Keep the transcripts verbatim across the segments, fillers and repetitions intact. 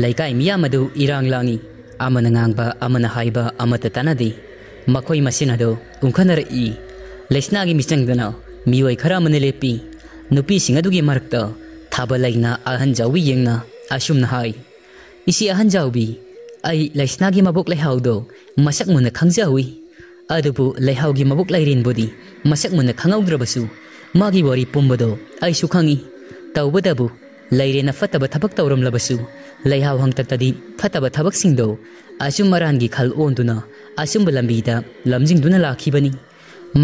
ꯂꯩꯀꯥꯏ ꯃꯤꯌꯥꯝ ꯑꯗꯨ ꯏꯔꯥꯡ ꯂꯥꯡꯏ꯫ ꯑꯃꯅ ꯉꯥꯡꯕ, ꯑꯃꯅ ꯍꯥꯏꯕ ꯑꯃꯠꯇ ꯇꯥꯟꯅꯗꯦ꯫ ꯃꯈꯣꯏ ꯃꯁꯦꯟ ꯑꯗꯨ ꯎꯪꯈꯠꯅꯔꯛꯏ꯫ ꯂꯩꯁꯅꯥꯒꯤ ꯃꯤꯆꯪꯗꯅ ꯃꯤꯑꯣꯏ ꯈꯔ ꯑꯃꯅ ꯂꯦꯞꯄꯤ꯫ ꯅꯨꯄꯤꯁꯤꯡ ꯑꯗꯨꯒꯤ ꯃꯔꯛꯇ ꯊꯥꯕ ꯂꯩꯅ ꯑꯍꯟ ꯖꯥꯎꯕꯤ ꯌꯦꯡꯅ ꯑꯁꯨꯝꯅ ꯍꯥꯏ, "ꯏꯆꯦ ꯑꯍꯟ ꯖꯥꯎꯕꯤ, ꯑꯩ ꯂꯩꯁꯅꯥꯒꯤ ꯃꯕꯣꯛ ꯂꯩꯍꯥꯎꯗꯣ ꯃꯁꯛ ꯃꯨꯟꯅ ꯈꯪꯖꯍꯧꯏ꯫ ꯑꯗꯨꯕꯨ ꯂꯩꯍꯥꯎꯒꯤ ꯃꯕꯣꯛ ꯂꯩꯔꯦꯟꯕꯨꯗꯤ ꯃꯁꯛ ꯃꯨꯟꯅ ꯈꯪꯍꯧꯗ꯭ꯔꯕꯁꯨ ꯃꯥꯒꯤ ꯋꯥꯔꯤ ꯄꯨꯝꯕꯗꯣ ꯑꯩꯁꯨ ꯈꯪꯏ꯫ ꯇꯧꯕꯇꯕꯨ ꯂꯩꯔꯦꯟꯅ ꯐꯠꯇꯕ ꯊꯕꯛ ꯇꯧꯔꯝꯂꯕꯁꯨ ꯂꯩꯍꯥꯎ ꯍꯥꯡꯇꯛꯇꯗꯤ ꯐꯠꯇꯕ ꯊꯕꯛꯁꯤꯡꯗꯣ ꯑꯆꯨꯝ ꯑꯔꯥꯟꯒꯤ ꯈꯜ ꯑꯣꯟꯗꯨꯅ ꯑꯆꯨꯝꯕ ꯂꯝꯕꯤꯗ ꯂꯝꯖꯤꯡꯗꯨꯅ ꯂꯥꯛꯈꯤꯕꯅꯤ꯫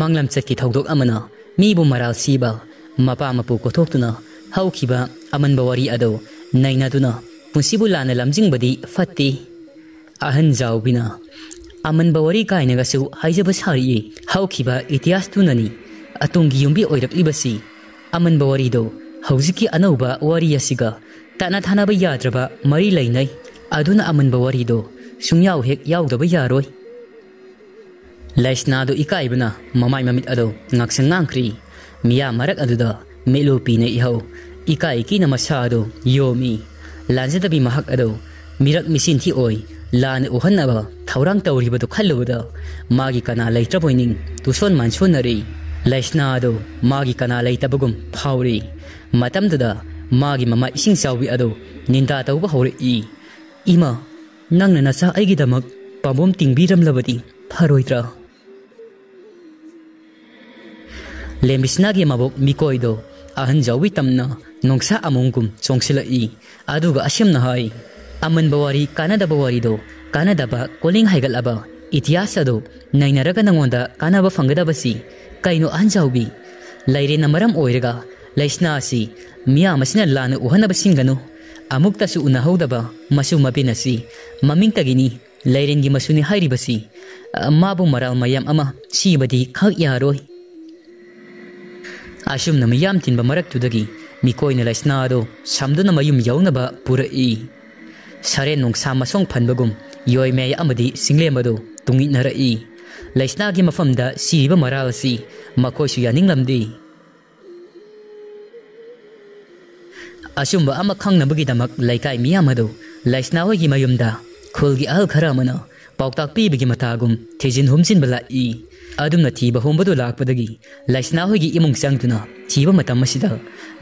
ꯃꯥꯡꯂꯝꯆꯠꯀꯤ ꯊꯧꯗꯣꯛ ꯑꯃꯅ ꯃꯤꯕꯨ ꯃꯔꯥꯜ ꯁꯤꯕ, ꯃꯄꯥ ꯃꯄꯨ ꯀꯣꯊꯣꯛꯇꯨꯅ ꯍꯧꯈꯤꯕ ꯑꯃꯟꯕ ꯋꯥꯔꯤ ꯑꯗꯨ ꯅꯩꯅꯗꯨꯅ ꯄꯨꯟꯁꯤꯕꯨ ꯂꯥꯟꯅ ꯂꯝꯖꯤꯡꯕꯗꯤ ꯐꯠꯇꯦ"꯫ ꯑꯍꯟ ꯖꯥꯎꯕꯤꯅ ꯑꯃꯟꯕ ꯋꯥꯔꯤ ꯀꯥꯏꯅꯒꯁꯨ ꯍꯥꯏꯖꯕ ꯁꯥꯔꯤꯌꯦ꯫ ꯍꯧꯈꯤꯕ ꯏꯇꯤꯍꯥꯁꯇꯨꯅꯅꯤ ꯑꯇꯨꯡꯒꯤ ꯌꯨꯝꯕꯤ ꯑꯣꯏꯔꯛꯂꯤꯕꯁꯤ꯫ ꯑꯃꯟꯕ ꯋꯥꯔꯤꯗꯣ ꯍꯧꯖꯤꯛꯀꯤ ꯑꯅꯧꯕ ꯋꯥꯔꯤ ꯑꯁꯤꯒ ꯇꯠꯅ ꯊꯥꯅꯕ ꯌꯥꯗ꯭ꯔꯕ ꯃꯔꯤ ꯂꯩꯅꯩ꯫ ꯑꯗꯨꯅ ꯑꯃꯟꯕ ꯋꯥꯔꯤꯗꯣ ꯁꯨꯡꯌꯥꯎ ꯍꯦꯛ ꯌꯥꯎꯗꯕ ꯌꯥꯔꯣꯏ꯫ ꯂꯩꯁꯅꯥꯗꯨ ꯏꯀꯥꯏꯕꯅ ꯃꯃꯥꯏ ꯃꯃꯤꯠ ꯑꯗꯨ ꯉꯥꯛꯁꯪ ꯉꯥꯡꯈ꯭ꯔꯤ꯫ ꯃꯤꯌꯥꯝ ꯃꯔꯛ ꯑꯗꯨꯗ ꯃꯤꯠꯂꯨ ꯄꯤꯅ ꯏꯍꯧ ꯏꯀꯥꯏ ꯀꯤꯅ ꯃꯁꯥ ꯑꯗꯨ ꯌꯣꯝꯃꯤ꯫ ꯂꯥꯟꯖꯗꯕꯤ ꯃꯍꯥꯛ ꯑꯗꯨ ꯃꯤꯔꯛ ꯃꯤꯆꯤꯟ ꯊꯤ ꯑꯣꯏ ꯂꯥꯟꯅ ꯎꯍꯟꯅꯕ ꯊꯧꯔꯥꯡ ꯇꯧꯔꯤꯕꯗꯨ ꯈꯜꯂꯨꯕꯗ ꯃꯥꯒꯤ ꯀꯅꯥ ꯂꯩꯇ꯭ꯔꯕꯣꯏ ꯅꯤꯡ ꯇꯨꯁꯣꯟ ꯃꯥꯟꯁꯣꯟꯅꯔꯤ꯫ ꯂꯩꯁꯅꯥ ꯑꯗꯨ ꯃꯥꯒꯤ ꯀꯅꯥ ꯂꯩꯇꯕꯒꯨꯝ ꯐꯥꯎꯔꯤ꯫ ꯃꯇꯝꯗꯨꯗ ꯃꯥꯒꯤ ꯃꯃꯥ ꯏꯁꯤꯡ ꯆꯥꯎꯕꯤ ꯑꯗꯨ ꯅꯤꯟꯗꯥ ꯇꯧꯕ ꯍꯧꯔꯛꯏ꯫ "ꯏꯃꯥ, ꯅꯪꯅ ꯅꯆꯥ ꯑꯩꯒꯤꯗꯃꯛ ꯄꯥꯝꯕꯣꯝ ꯇꯤꯡꯕꯤꯔꯝꯂꯕꯗꯤ ꯐꯔꯣꯏꯗ꯭ꯔꯥ?" ꯂꯦꯝꯕꯤꯁꯅꯥꯒꯤ ꯃꯕꯣꯛ ꯃꯤꯀꯣꯏꯗꯣ ꯑꯍꯟ ꯖꯥꯎꯕꯤ ꯇꯝꯅ ꯅꯣꯡꯁꯥ ꯑꯃꯣꯝꯒꯨꯝ ꯆꯣꯡꯁꯤꯜꯂꯛꯏ꯫ ꯑꯗꯨꯒ ꯑꯁꯨꯝꯅ ꯍꯥꯏ, "ꯑꯃꯟꯕ ꯋꯥꯔꯤ, ꯀꯥꯟꯅꯗꯕ ꯋꯥꯔꯤꯗꯣ ꯀꯥꯟꯅꯗꯕ, ꯀꯣꯂꯤꯡ ꯍꯥꯏꯒꯠꯂꯕ ꯏꯇꯤꯍꯥꯁ ꯑꯗꯨ ꯅꯩꯅꯔꯒ ꯅꯉꯣꯟꯗ ꯀꯥꯟꯅꯕ ꯐꯪꯒꯗꯕꯁꯤ ꯀꯩꯅꯣ ꯑꯍꯟ ꯖꯥꯎꯕꯤ? ꯂꯩꯔꯦꯟꯅ ꯃꯔꯝ ꯑꯣꯏꯔꯒ ꯂꯩꯁꯅꯥ ꯑꯁꯤ ꯃꯤꯌꯥꯝ ꯑꯁꯤꯅ ꯂꯥꯟꯅ ꯎꯍꯟꯅꯕ ꯁꯤꯟꯒꯅꯨ꯫ ꯑꯃꯨꯛꯇꯁꯨ ꯎꯅꯍꯧꯗꯕ ꯃꯆꯨ ꯃꯕꯦꯟ ꯑꯁꯤ ꯃꯃꯤꯡꯇꯒꯤꯅꯤ ꯂꯩꯔꯦꯟꯒꯤ ꯃꯆꯨꯅꯤ ꯍꯥꯏꯔꯤꯕꯁꯤ꯫ ꯑ, ꯃꯥꯕꯨ ꯃꯔꯥꯜ ꯃꯌꯥꯝ ꯑꯃ ꯁꯤꯕꯗꯤ ꯈꯛ ꯌꯥꯔꯣꯏ"꯫ ꯑꯁꯨꯝꯅ ꯃꯤꯌꯥꯝ ꯇꯤꯟꯕ ꯃꯔꯛꯇꯨꯗꯒꯤ ꯃꯤꯀꯣꯏꯅ ꯂꯩꯁꯅꯥ ꯑꯗꯨ ꯁꯝꯗꯨꯅ ꯃꯌꯨꯝ ꯌꯧꯅꯕ ꯄꯨꯔꯛꯏ꯫ ꯁꯔꯦꯟ ꯅꯣꯡꯁꯥ ꯃꯁꯣꯡ ꯐꯟꯕꯒꯨꯝ ꯌꯣꯏꯃꯩ ꯑꯃꯗꯤ ꯆꯤꯡꯂꯦꯝ ꯑꯗꯨ ꯇꯨꯡꯏꯠꯅꯔꯛꯏ꯫ ꯂꯩꯁꯅꯥꯒꯤ ꯃꯐꯝꯗ ꯁꯤꯔꯤꯕ ꯃꯔꯥꯜ ꯑꯁꯤ ꯃꯈꯣꯏꯁꯨ ꯌꯥꯅꯤꯡꯂꯝꯗꯦ꯫ ꯑꯆꯨꯝꯕ ꯑꯃ ꯈꯪꯅꯕꯒꯤꯗꯃꯛ ꯂꯩꯀꯥꯏ ꯃꯤꯌꯥꯝ ꯑꯗꯨ ꯂꯩꯁꯅꯥ ꯍꯣꯏꯒꯤ ꯃꯌꯨꯝꯗ ꯈꯨꯜꯒꯤ ꯑꯍꯜ ꯈꯔ ꯑꯃꯅ ꯄꯥꯎꯇꯥꯛ ꯄꯤꯕꯒꯤ ꯃꯇꯥꯒꯨꯝ ꯊꯤꯖꯤꯟ ꯍꯨꯝꯖꯤꯟꯕ ꯂꯥꯛꯏ꯫ ꯑꯗꯨꯝꯅ ꯊꯤꯕ ꯍꯨꯝꯕꯗꯨ ꯂꯥꯛꯄꯗꯒꯤ ꯂꯩꯁꯅꯥ ꯍꯣꯏꯒꯤ ꯏꯃꯨꯡ ꯆꯪꯗꯨꯅ ꯊꯤꯕ ꯃꯇꯝ ꯑꯁꯤꯗ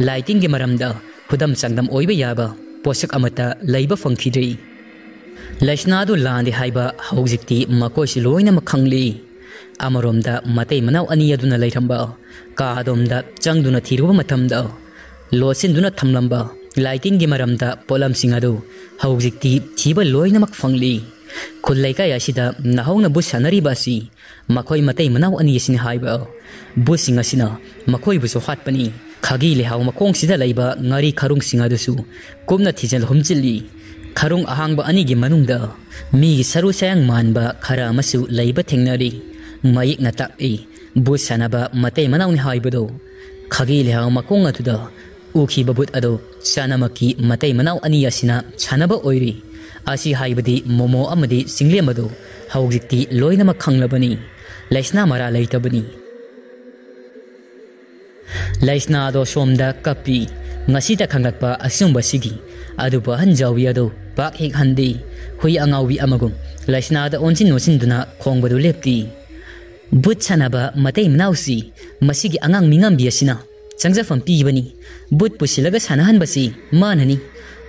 ꯂꯥꯏ ꯇꯤꯟꯒꯤ ꯃꯔꯝꯗ ꯈꯨꯗꯝ ꯆꯥꯡꯗꯝ ꯑꯣꯏꯕ ꯌꯥꯕ ꯄꯣꯠꯁꯛ ꯑꯃꯠꯇ ꯂꯩꯕ ꯐꯪꯈꯤꯗ꯭ꯔꯦ꯫ ꯂꯩꯁꯅꯥꯗꯨ ꯂꯥꯟꯗꯦ ꯍꯥꯏꯕ ꯍꯧꯖꯤꯛꯇꯤ ꯃꯈꯣꯏꯁꯨ ꯂꯣꯏꯅꯃꯛ ꯈꯪꯂꯤ꯫ ꯑꯃꯔꯣꯝꯗ ꯃꯇꯩ ꯃꯅꯥꯎ ꯑꯅꯤ ꯑꯗꯨꯅ ꯂꯩꯔꯝꯕ ꯀꯥ ꯑꯗꯣꯝꯗ ꯆꯪꯗꯨꯅ ꯊꯤꯔꯨꯕ ꯃꯇꯝꯗ ꯂꯣꯠꯁꯤꯟꯗꯨꯅ ꯊꯝꯂꯝꯕ ꯂꯥꯏ ꯇꯤꯟꯒꯤ ꯃꯔꯝꯗ ꯄꯣꯠꯂꯝꯁꯤꯡ ꯑꯗꯨ ꯍꯧꯖꯤꯛꯇꯤ ꯊꯤꯕ ꯂꯣꯏꯅꯃꯛ ꯐꯪꯂꯤ꯫ ꯈꯨꯜ ꯂꯩꯀꯥꯏ ꯑꯁꯤꯗ ꯅꯍꯧꯅ ꯕꯨꯠ ꯁꯥꯟꯅꯔꯤꯕ ꯑꯁꯤ ꯃꯈꯣꯏ ꯃꯇꯩ ꯃꯅꯥꯎ ꯑꯅꯤ ꯑꯁꯤꯅꯤ ꯍꯥꯏꯕ꯫ ꯕꯨꯠꯁꯤꯡ ꯑꯁꯤꯅ ꯃꯈꯣꯏꯕꯨꯁꯨ ꯍꯥꯠꯄꯅꯤ꯫ ꯈꯥꯒꯤ ꯂꯩꯍꯥꯎ ꯃꯈꯣꯡꯁꯤꯗ ꯂꯩꯕ ꯉꯥꯔꯤ ꯈꯔꯨꯡꯁꯤꯡ ꯑꯗꯨꯁꯨ ꯀꯨꯞꯅ ꯊꯤꯖꯤꯜ ꯍꯨꯝꯖꯤꯜꯂꯤ꯫ ꯈꯔꯨꯡ ꯑꯍꯥꯡꯕ ꯑꯅꯤꯒꯤ ꯃꯅꯨꯡꯗ ꯃꯤꯒꯤ ꯁꯔꯨ ꯁꯌꯥꯡ ꯃꯥꯟꯕ ꯈꯔ ꯑꯃꯁꯨ ꯂꯩꯕ ꯊꯦꯡꯅꯔꯤ꯫ ꯃꯌꯦꯛꯅ ꯇꯥꯛꯏ, ꯕꯨꯠ ꯁꯥꯟꯅꯕ ꯃꯇꯩ ꯃꯅꯥꯎꯅꯤ ꯍꯥꯏꯕꯗꯨ꯫ ꯈꯥꯒꯤ ꯂꯩꯍꯥꯎ ꯃꯈꯣꯡ ꯑꯗꯨꯗ ꯎꯈꯤꯕ ꯕꯨꯠ ꯑꯗꯨ ꯆꯥꯅꯃꯛꯀꯤ ꯃꯇꯩ ꯃꯅꯥꯎ ꯑꯅꯤ ꯑꯁꯤꯅ ꯁꯥꯟꯅꯕ ꯑꯣꯏꯔꯤ꯫ ꯑꯁꯤ ꯍꯥꯏꯕꯗꯤ ꯃꯣꯃꯣ ꯑꯃꯗꯤ ꯆꯤꯡꯂꯦꯝ ꯑꯗꯨ ꯍꯧꯖꯤꯛꯇꯤ ꯂꯣꯏꯅꯃꯛ ꯈꯪꯂꯕꯅꯤ꯫ ꯂꯩꯁꯅꯥ ꯃꯔꯥ ꯂꯩꯇꯕꯅꯤ꯫ ꯂꯩꯁꯅꯥꯗꯣ ꯁꯣꯝꯗ ꯀꯞꯄꯤ꯫ ꯉꯁꯤꯇ ꯈꯪꯂꯛꯄ ꯑꯆꯨꯝꯕꯁꯤꯒꯤ꯫ ꯑꯗꯨꯕꯨ ꯑꯍꯟ ꯖꯥꯎꯕꯤ ꯑꯗꯨ ꯄꯥꯛ ꯍꯦꯛ ꯍꯟꯗꯦ꯫ ꯍꯨꯏ ꯑꯉꯥꯎꯕꯤ ꯑꯃꯒꯨꯝ ꯂꯩꯁꯅꯥꯗ ꯑꯣꯟꯁꯤꯟ ꯑꯣꯟꯁꯤꯟꯗꯨꯅ ꯈꯣꯡꯕꯗꯨ ꯂꯦꯞꯇꯦ꯫ ꯕꯨꯠ ꯁꯥꯟꯅꯕ ꯃꯇꯩ ꯃꯅꯥꯎꯁꯤ ꯃꯁꯤꯒꯤ ꯑꯉꯥꯡ ꯃꯤꯉꯝꯕꯤ ꯑꯁꯤꯅ ꯆꯪꯖꯐꯝ ꯄꯤꯕꯅꯤ꯫ ꯕꯨꯠ ꯄꯨꯁꯤꯜꯂꯒ ꯁꯥꯟꯅꯍꯟꯕꯁꯤ ꯃꯥꯅꯅꯤ꯫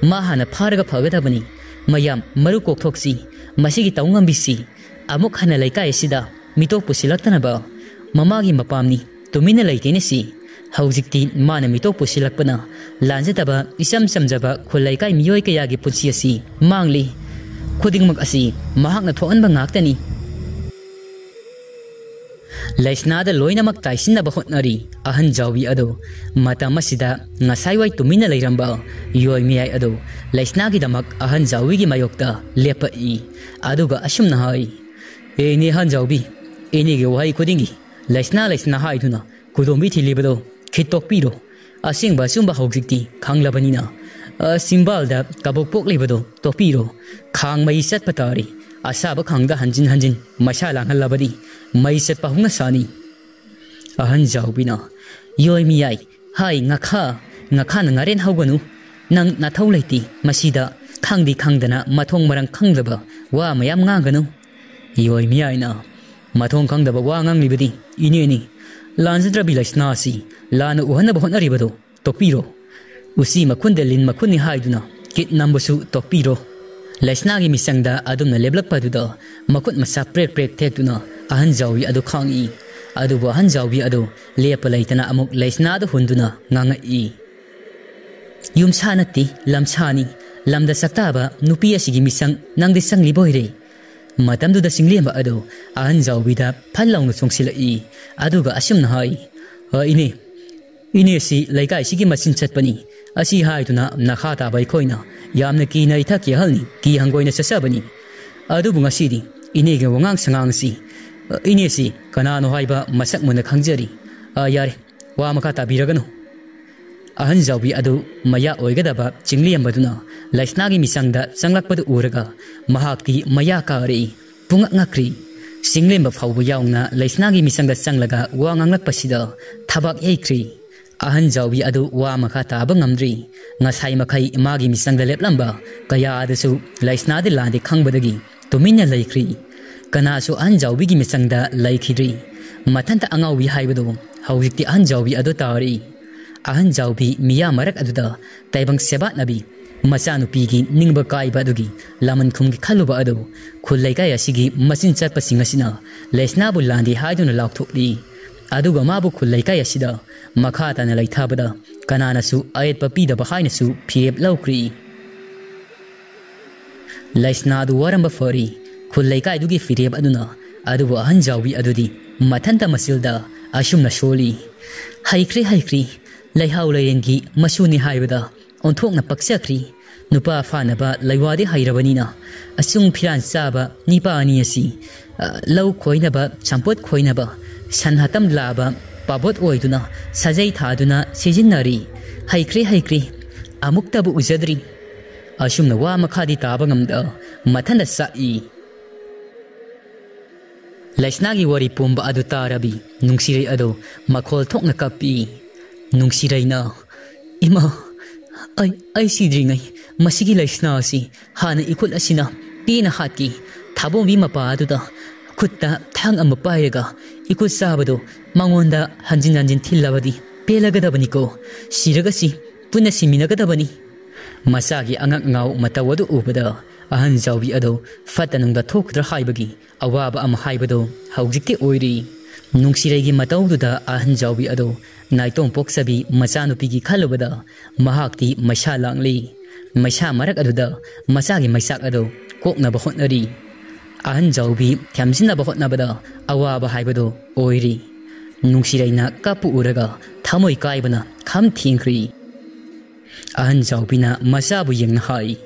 ꯃꯥ ꯍꯥꯟꯅ ꯐꯥꯔꯒ ꯐꯒꯗꯕꯅꯤ꯫ ꯃꯌꯥꯝ ꯃꯔꯨ ꯀꯣꯛꯊꯣꯛꯁꯤ꯫ ꯃꯁꯤꯒꯤ ꯇꯧꯉꯝꯕꯤꯁꯤ ꯑꯃꯨꯛ ꯍꯟꯅ ꯂꯩꯀꯥꯏ ꯑꯁꯤꯗ ꯃꯤꯇꯣꯞ ꯄꯨꯁꯤꯜꯂꯛꯇꯅꯕ꯫ ꯃꯃꯥꯒꯤ ꯃꯄꯥꯝꯅꯤ, ꯇꯨꯃꯤꯟꯅ ꯂꯩꯇꯦꯅꯦ ꯁꯤ꯫ ꯍꯧꯖꯤꯛꯇꯤ ꯃꯥꯅ ꯃꯤꯇꯣꯞ ꯄꯨꯁꯤꯜꯂꯛꯄꯅ ꯂꯥꯟꯖꯗꯕ ꯏꯆꯝ ꯆꯝꯖꯕ ꯈꯨꯜ ꯂꯩꯀꯥꯏ ꯃꯤꯑꯣꯏ ꯀꯌꯥꯒꯤ ꯄꯨꯟꯁꯤ ꯑꯁꯤ ꯃꯥꯡꯂꯤ꯫ ꯈꯨꯗꯤꯡꯃꯛ ꯑꯁꯤ ꯃꯍꯥꯛꯅ ꯊꯣꯛꯍꯟꯕ ꯉꯥꯛꯇꯅꯤ꯫ ꯂꯩꯁꯅꯥꯗ ꯂꯣꯏꯅꯃꯛ ꯇꯥꯏꯁꯤꯟꯅꯕ ꯍꯣꯠꯅꯔꯤ꯫ ꯑꯍꯟ ꯖꯥꯎꯕꯤ ꯑꯗꯨ ꯃꯇꯝ ꯑꯁꯤꯗ ꯉꯁꯥꯏꯋꯥꯏ ꯇꯨꯃꯤꯟꯅ ꯂꯩꯔꯝꯕ ꯌꯣꯏ ꯃꯤꯌꯥꯏ ꯑꯗꯨ ꯂꯩꯁꯅꯥꯒꯤꯗꯃꯛ ꯑꯍꯟ ꯖꯥꯎꯕꯤꯒꯤ ꯃꯥꯌꯣꯛꯇ ꯂꯦꯞꯄꯛꯏ꯫ ꯑꯗꯨꯒ ꯑꯁꯨꯝꯅ ꯍꯥꯏ, "ꯑꯦꯅꯦ ꯑꯍꯟ ꯖꯥꯎꯕꯤ, ꯏꯅꯦꯒꯤ ꯋꯥꯍꯩ ꯈꯨꯗꯤꯡꯒꯤ ꯂꯩꯁꯅꯥ ꯂꯩꯁꯅꯥ ꯍꯥꯏꯗꯨꯅ ꯈꯨꯗꯣꯝꯕꯤ ꯊꯤꯜꯂꯤꯕꯗꯣ ꯈꯤꯠꯇꯣꯛꯄꯤꯔꯣ꯫ ꯑꯁꯦꯡꯕ ꯑꯆꯨꯝꯕ ꯍꯧꯖꯤꯛꯇꯤ ꯈꯪꯂꯕꯅꯤꯅ, ꯑ, ꯆꯤꯝꯕꯥꯜꯗ ꯀꯕꯣꯛ ꯄꯣꯛꯂꯤꯕꯗꯣ ꯇꯣꯛꯄꯤꯔꯣ꯫ ꯈꯥꯡ ꯃꯩ ꯆꯠꯄ ꯇꯥꯔꯤ꯫ ꯑꯁꯥꯕ ꯈꯥꯡꯗ ꯍꯟꯖꯤꯟ ꯍꯟꯖꯤꯟ ꯃꯩꯁꯥ ꯂꯥꯡꯍꯜꯂꯕꯗꯤ ꯃꯩ ꯆꯠꯄ ꯍꯧꯅ ꯁꯥꯅꯤ꯫" ꯑꯍꯟ ꯖꯥꯎꯕꯤꯅ, "ꯌꯣꯏ ꯃꯤꯌꯥꯏ, ꯍꯥꯏ ꯉꯥꯈꯥ, ꯉꯥꯈꯥꯅ ꯉꯥꯔꯦꯟ ꯍꯧꯒꯅꯨ꯫ ꯅꯪ ꯅꯊꯧ ꯂꯩꯇꯦ ꯃꯁꯤꯗ꯫ ꯈꯪꯗꯤ ꯈꯪꯗꯅ ꯃꯊꯣꯡ ꯃꯔꯝ ꯈꯪꯗꯕ ꯋꯥ ꯃꯌꯥꯝ ꯉꯥꯡꯒꯅꯨ꯫ ꯏꯌꯣꯏ ꯃꯤꯌꯥꯏꯅ ꯃꯊꯣꯡ ꯈꯪꯗꯕ ꯋꯥ ꯉꯥꯡꯂꯤꯕꯗꯤ ꯏꯅꯦꯅꯤ꯫ ꯂꯥꯟꯖꯗ꯭ꯔꯕꯤ ꯂꯩꯁꯅꯥ ꯑꯁꯤ ꯂꯥꯟꯅ ꯎꯍꯟꯅꯕ ꯍꯣꯠꯅꯔꯤꯕꯗꯨ ꯇꯣꯛꯄꯤꯔꯣ꯫ ꯎꯆꯤ ꯃꯈꯨꯟꯗ ꯂꯤꯟ ꯃꯈꯨꯟꯅꯤ ꯍꯥꯏꯗꯨꯅ ꯀꯤꯠ ꯅꯝꯕꯁꯨ ꯇꯣꯛꯄꯤꯔꯣ꯫ ꯂꯩꯁꯅꯥꯒꯤ ꯃꯤꯆꯪꯗ ꯑꯗꯨꯝꯅ ꯂꯦꯞꯂꯛꯄꯗꯨꯗ ꯃꯈꯨꯠ ꯃꯁꯥ ꯄ꯭ꯔꯦꯛ ꯄ꯭ꯔꯦꯛ ꯊꯦꯛꯇꯨꯅ ꯑꯍꯟ ꯖꯥꯎꯕꯤ ꯑꯗꯨ ꯈꯥꯡꯏ꯫ ꯑꯗꯨꯕꯨ ꯑꯍꯟ ꯖꯥꯎꯕꯤ ꯑꯗꯨ ꯂꯦꯞꯄ ꯂꯩꯇꯅ ꯑꯃꯨꯛ ꯂꯩꯁꯅꯥꯗ ꯍꯨꯟꯗꯨꯅ ꯉꯥꯡꯉꯛꯏ꯫ ꯌꯨꯝꯁꯥ ꯅꯠꯇꯦ, ꯂꯝꯁꯥꯅꯤ꯫ ꯂꯝꯗ ꯁꯛꯇꯥꯕ ꯅꯨꯄꯤ ꯑꯁꯤꯒꯤ ꯃꯤꯁꯪ ꯅꯪꯗꯤ ꯆꯪꯂꯤꯕ ꯑꯣꯏꯔꯦ꯫ ꯃꯇꯝꯗꯨꯗ ꯆꯤꯡꯂꯦꯝꯕ ꯑꯗꯨ ꯑꯍꯟ ꯖꯥꯎꯕꯤꯗ ꯐꯠ ꯂꯥꯎꯅ ꯆꯣꯡꯁꯤꯜꯂꯛꯏ꯫ ꯑꯗꯨꯒ ꯑꯁꯨꯝꯅ ꯍꯥꯏ, "ꯑ, ꯏꯅꯦ, ꯏꯅꯦꯁꯤ ꯂꯩꯀꯥꯏꯁꯤꯒꯤ ꯃꯆꯤꯟ ꯆꯠꯄꯅꯤ꯫ ꯑꯁꯤ ꯍꯥꯏꯗꯨꯅ ꯅꯈꯥ ꯇꯥꯕ ꯑꯩꯈꯣꯏꯅ ꯌꯥꯝꯅ ꯀꯤꯅ ꯏꯊꯛꯀꯤ ꯑꯍꯜꯅꯤ, ꯀꯤ ꯍꯪꯒꯣꯏꯅ ꯆꯠꯆꯕꯅꯤ꯫ ꯑꯗꯨꯕꯨ ꯉꯁꯤꯗꯤ ꯏꯅꯦꯒꯤ ꯋꯥꯉꯥꯡ ꯁꯉꯥꯡ ꯑꯁꯤ, ꯑ, ꯏꯅꯦꯁꯤ ꯀꯅꯥꯅꯣ ꯍꯥꯏꯕ ꯃꯁꯛ ꯃꯨꯟꯅ ꯈꯪꯖꯔꯤ꯫ ꯑ, ꯌꯥꯔꯦ, ꯋꯥ ꯃꯈꯥ ꯇꯥꯕꯤꯔꯒꯅꯨ"꯫ ꯑꯍꯟ ꯖꯥꯎꯕꯤ ꯑꯗꯨ ꯃꯌꯥ ꯑꯣꯏꯒꯗꯕ ꯆꯤꯡꯂꯦꯝꯕꯗꯨꯅ ꯂꯩꯁꯅꯥꯒꯤ ꯃꯤꯆꯪꯗ ꯆꯪꯂꯛꯄꯗꯨ ꯎꯔꯒ ꯃꯍꯥꯛꯇꯤ ꯃꯌꯥ ꯀꯥꯔꯛꯏ꯫ ꯄꯨꯡꯉꯛ ꯉꯛꯈ꯭ꯔꯤ꯫ ꯆꯤꯡꯂꯦꯝꯕ ꯐꯥꯎꯕ ꯌꯥꯎꯅ ꯂꯩꯁꯅꯥꯒꯤ ꯃꯤꯆꯪꯗ ꯆꯪꯂꯒ ꯋꯥ ꯉꯥꯡꯂꯛꯄꯁꯤꯗ ꯊꯕꯥꯛ ꯌꯩꯈ꯭ꯔꯤ꯫ ꯑꯍꯟ ꯖꯥꯎꯕꯤ ꯑꯗꯨ ꯋꯥ ꯃꯈꯥ ꯇꯥꯕ ꯉꯝꯗ꯭ꯔꯤ꯫ ꯉꯁꯥꯏ ꯃꯈꯩ ꯃꯥꯒꯤ ꯃꯤꯆꯪꯗ ꯂꯦꯞꯂꯝꯕ ꯀꯌꯥ ꯑꯗꯨꯁꯨ ꯂꯩꯁꯅꯥꯗꯤ ꯂꯥꯟꯗꯤ ꯈꯪꯕꯗꯒꯤ ꯇꯨꯃꯤꯟꯅ ꯂꯩꯈ꯭ꯔꯤ꯫ ꯀꯅꯥꯁꯨ ꯑꯍꯟ ꯖꯥꯎꯕꯤꯒꯤ ꯃꯤꯆꯪꯗ ꯂꯩꯈꯤꯗ꯭ꯔꯤ꯫ ꯃꯊꯟꯇ ꯑꯉꯥꯎꯕꯤ ꯍꯥꯏꯕꯗꯨ ꯍꯧꯖꯤꯛꯇꯤ ꯑꯍꯟ ꯖꯥꯎꯕꯤ ꯑꯗꯨ ꯇꯥꯔꯤ꯫ ꯑꯍꯟ ꯖꯥꯎꯕꯤ ꯃꯤꯌꯥꯝ ꯃꯔꯛ ꯑꯗꯨꯗ ꯇꯥꯏꯕꯪ ꯁꯦꯕꯥꯠꯅꯕꯤ ꯃꯆꯥꯅꯨꯄꯤꯒꯤ ꯅꯤꯡꯕ ꯀꯥꯏꯕ ꯑꯗꯨꯒꯤ ꯂꯃꯟ ꯈꯨꯝꯒꯦ ꯈꯜꯂꯨꯕ ꯑꯗꯨ ꯈꯨꯜ ꯂꯩꯀꯥꯏ ꯑꯁꯤꯒꯤ ꯃꯆꯤꯟ ꯆꯠꯄꯁꯤꯡ ꯑꯁꯤꯅ ꯂꯩꯁꯅꯥꯕꯨ ꯂꯥꯟꯗꯦ ꯍꯥꯏꯗꯨꯅ ꯂꯥꯎꯊꯣꯛꯂꯤ꯫ ꯑꯗꯨꯒ ꯃꯥꯕꯨ ꯈꯨꯜ ꯂꯩꯀꯥꯏ ꯑꯁꯤꯗ ꯃꯈꯥ ꯇꯥꯅ ꯂꯩꯊꯕꯗ ꯀꯅꯥꯅꯁꯨ ꯑꯌꯦꯠꯄ ꯄꯤꯗꯕ ꯍꯥꯏꯅꯁꯨ ꯐꯤꯔꯦꯞ ꯂꯧꯈ꯭ꯔꯤ꯫ ꯂꯩꯁꯅꯥꯗꯨ ꯋꯥꯔꯝꯕ ꯐꯔꯤ ꯈꯨꯜ ꯂꯩꯀꯥꯏꯗꯨꯒꯤ ꯐꯤꯔꯦꯞ ꯑꯗꯨꯅ꯫ ꯑꯗꯨꯕꯨ ꯑꯍꯟ ꯖꯥꯎꯕꯤ ꯑꯗꯨꯗꯤ ꯃꯊꯟꯇ ꯃꯆꯤꯜꯗ ꯑꯁꯨꯝꯅ ꯁꯣꯜꯂꯤ, "ꯍꯩꯈ꯭ꯔꯦ, ꯍꯩꯈ꯭ꯔꯦ, ꯂꯩꯍꯥꯎ ꯂꯩꯔꯦꯟꯒꯤ ꯃꯆꯨꯅꯤ ꯍꯥꯏꯕꯗ ꯑꯣꯟꯊꯣꯛꯅ ꯄꯛꯆꯈ꯭ꯔꯦ꯫ ꯅꯨꯄꯥ ꯐꯥꯅꯕ ꯂꯩꯋꯥꯗꯤ ꯍꯩꯔꯕꯅꯤꯅ, ꯑꯆꯨꯡ ꯐꯤꯔꯥꯟ ꯆꯥꯕ ꯅꯤꯄꯥ ꯑꯅꯤ ꯑꯁꯤ, ꯑ, ꯂꯧ ꯈꯣꯏꯅꯕ, ꯆꯝꯄꯣꯠ ꯈꯣꯏꯅꯕ, ꯁꯟ ꯍꯥꯇꯝ ꯂꯥꯕ ꯄꯥꯕꯣꯠ ꯑꯣꯏꯗꯨꯅ, ꯁꯥꯖꯩ ꯊꯥꯗꯨꯅ ꯁꯤꯖꯤꯟꯅꯔꯤ꯫ ꯍꯩꯈ꯭ꯔꯦ, ꯍꯩꯈ꯭ꯔꯦ, ꯑꯃꯨꯛꯇꯕꯨ ꯎꯖꯗ꯭ꯔꯤ"꯫ ꯑꯁꯨꯝꯅ ꯋꯥ ꯃꯈꯥꯗꯤ ꯇꯥꯕ ꯉꯝꯗ ꯃꯊꯟꯇ ꯆꯥꯛꯏ꯫ ꯂꯩꯁꯅꯥꯒꯤ ꯋꯥꯔꯤ ꯄꯨꯝꯕ ꯑꯗꯨ ꯇꯥꯔꯕꯤ ꯅꯨꯡꯁꯤꯔꯩ ꯑꯗꯨ ꯃꯈꯣꯜ ꯊꯣꯛꯅ ꯀꯞꯄꯤ꯫ ꯅꯨꯡꯁꯤꯔꯩꯅ, "ꯏꯃꯥ, ꯑꯩ, ꯑꯩ ꯁꯤꯗ꯭ꯔꯤꯉꯩ ꯃꯁꯤꯒꯤ ꯂꯩꯁꯅꯥ ꯑꯁꯤ ꯍꯥꯟꯅ ꯏꯈꯨꯠ ꯑꯁꯤꯅ ꯄꯦꯟꯅ ꯍꯥꯠꯈꯤ꯫ ꯊꯥꯕꯣꯝꯕꯤ ꯃꯄꯥ ꯑꯗꯨꯗ ꯈꯨꯠꯇ ꯊꯥꯡ ꯑꯃ ꯄꯥꯏꯔꯒ ꯏꯈꯨꯠ ꯆꯥꯕꯗꯨ ꯃꯉꯣꯟꯗ ꯍꯟꯖꯤꯟ ꯍꯟꯖꯤꯟ ꯊꯤꯜꯂꯕꯗꯤ ꯄꯦꯜꯂꯒꯗꯕꯅꯤꯀꯣ꯫ ꯁꯤꯔꯒꯁꯤ ꯄꯨꯟꯅ ꯁꯤꯃꯤꯟꯅꯒꯗꯕꯅꯤ꯫ ꯃꯆꯥꯒꯤ ꯑꯉꯛ ꯉꯥꯎ ꯃꯇꯧ ꯑꯗꯨ ꯎꯕꯗ ꯑꯍꯟ ꯖꯥꯎꯕꯤ ꯑꯗꯨ ꯐꯠꯇ ꯅꯨꯡꯗ ꯊꯣꯛꯀꯗ꯭ꯔꯥ ꯍꯥꯏꯕꯒꯤ ꯑꯋꯥꯕ ꯑꯃ ꯍꯥꯏꯕꯗꯨ ꯍꯧꯖꯤꯛꯇꯤ ꯑꯣꯏꯔꯤ꯫ ꯅꯨꯡꯁꯤꯔꯩꯒꯤ ꯃꯇꯧꯗꯨꯗ ꯑꯍꯟ ꯖꯥꯎꯕꯤ ꯑꯗꯨ ꯅꯥꯏꯇꯣꯝ ꯄꯣꯛꯆꯕꯤ ꯃꯆꯥꯅꯨꯄꯤꯒꯤ ꯈꯜꯂꯨꯕꯗ ꯃꯍꯥꯛꯇꯤ ꯃꯩꯁꯥ ꯂꯥꯡꯂꯤ꯫ ꯃꯩꯁꯥ ꯃꯔꯛ ꯑꯗꯨꯗ ꯃꯆꯥꯒꯤ ꯃꯩꯆꯥꯛ ꯑꯗꯨ ꯀꯣꯛꯅꯕ ꯍꯣꯠꯅꯔꯤ꯫ ꯑꯍꯟ ꯖꯥꯎꯕꯤ ꯊꯦꯝꯖꯤꯟꯅꯕ ꯍꯣꯠꯅꯕꯗ ꯑꯋꯥꯕ ꯍꯥꯏꯕꯗꯨ ꯑꯣꯏꯔꯤ꯫ ꯅꯨꯡꯁꯤꯔꯩꯅ ꯀꯞꯄꯨ ꯎꯔꯒ ꯊꯃꯣꯏ ꯀꯥꯏꯕꯅ ꯈꯝ ꯊꯦꯡꯈ꯭ꯔꯤ꯫ ꯑꯍꯟ ꯖꯥꯎꯕꯤꯅ ꯃꯆꯥꯕꯨ ꯌꯦꯡꯅ ꯍꯥꯏ,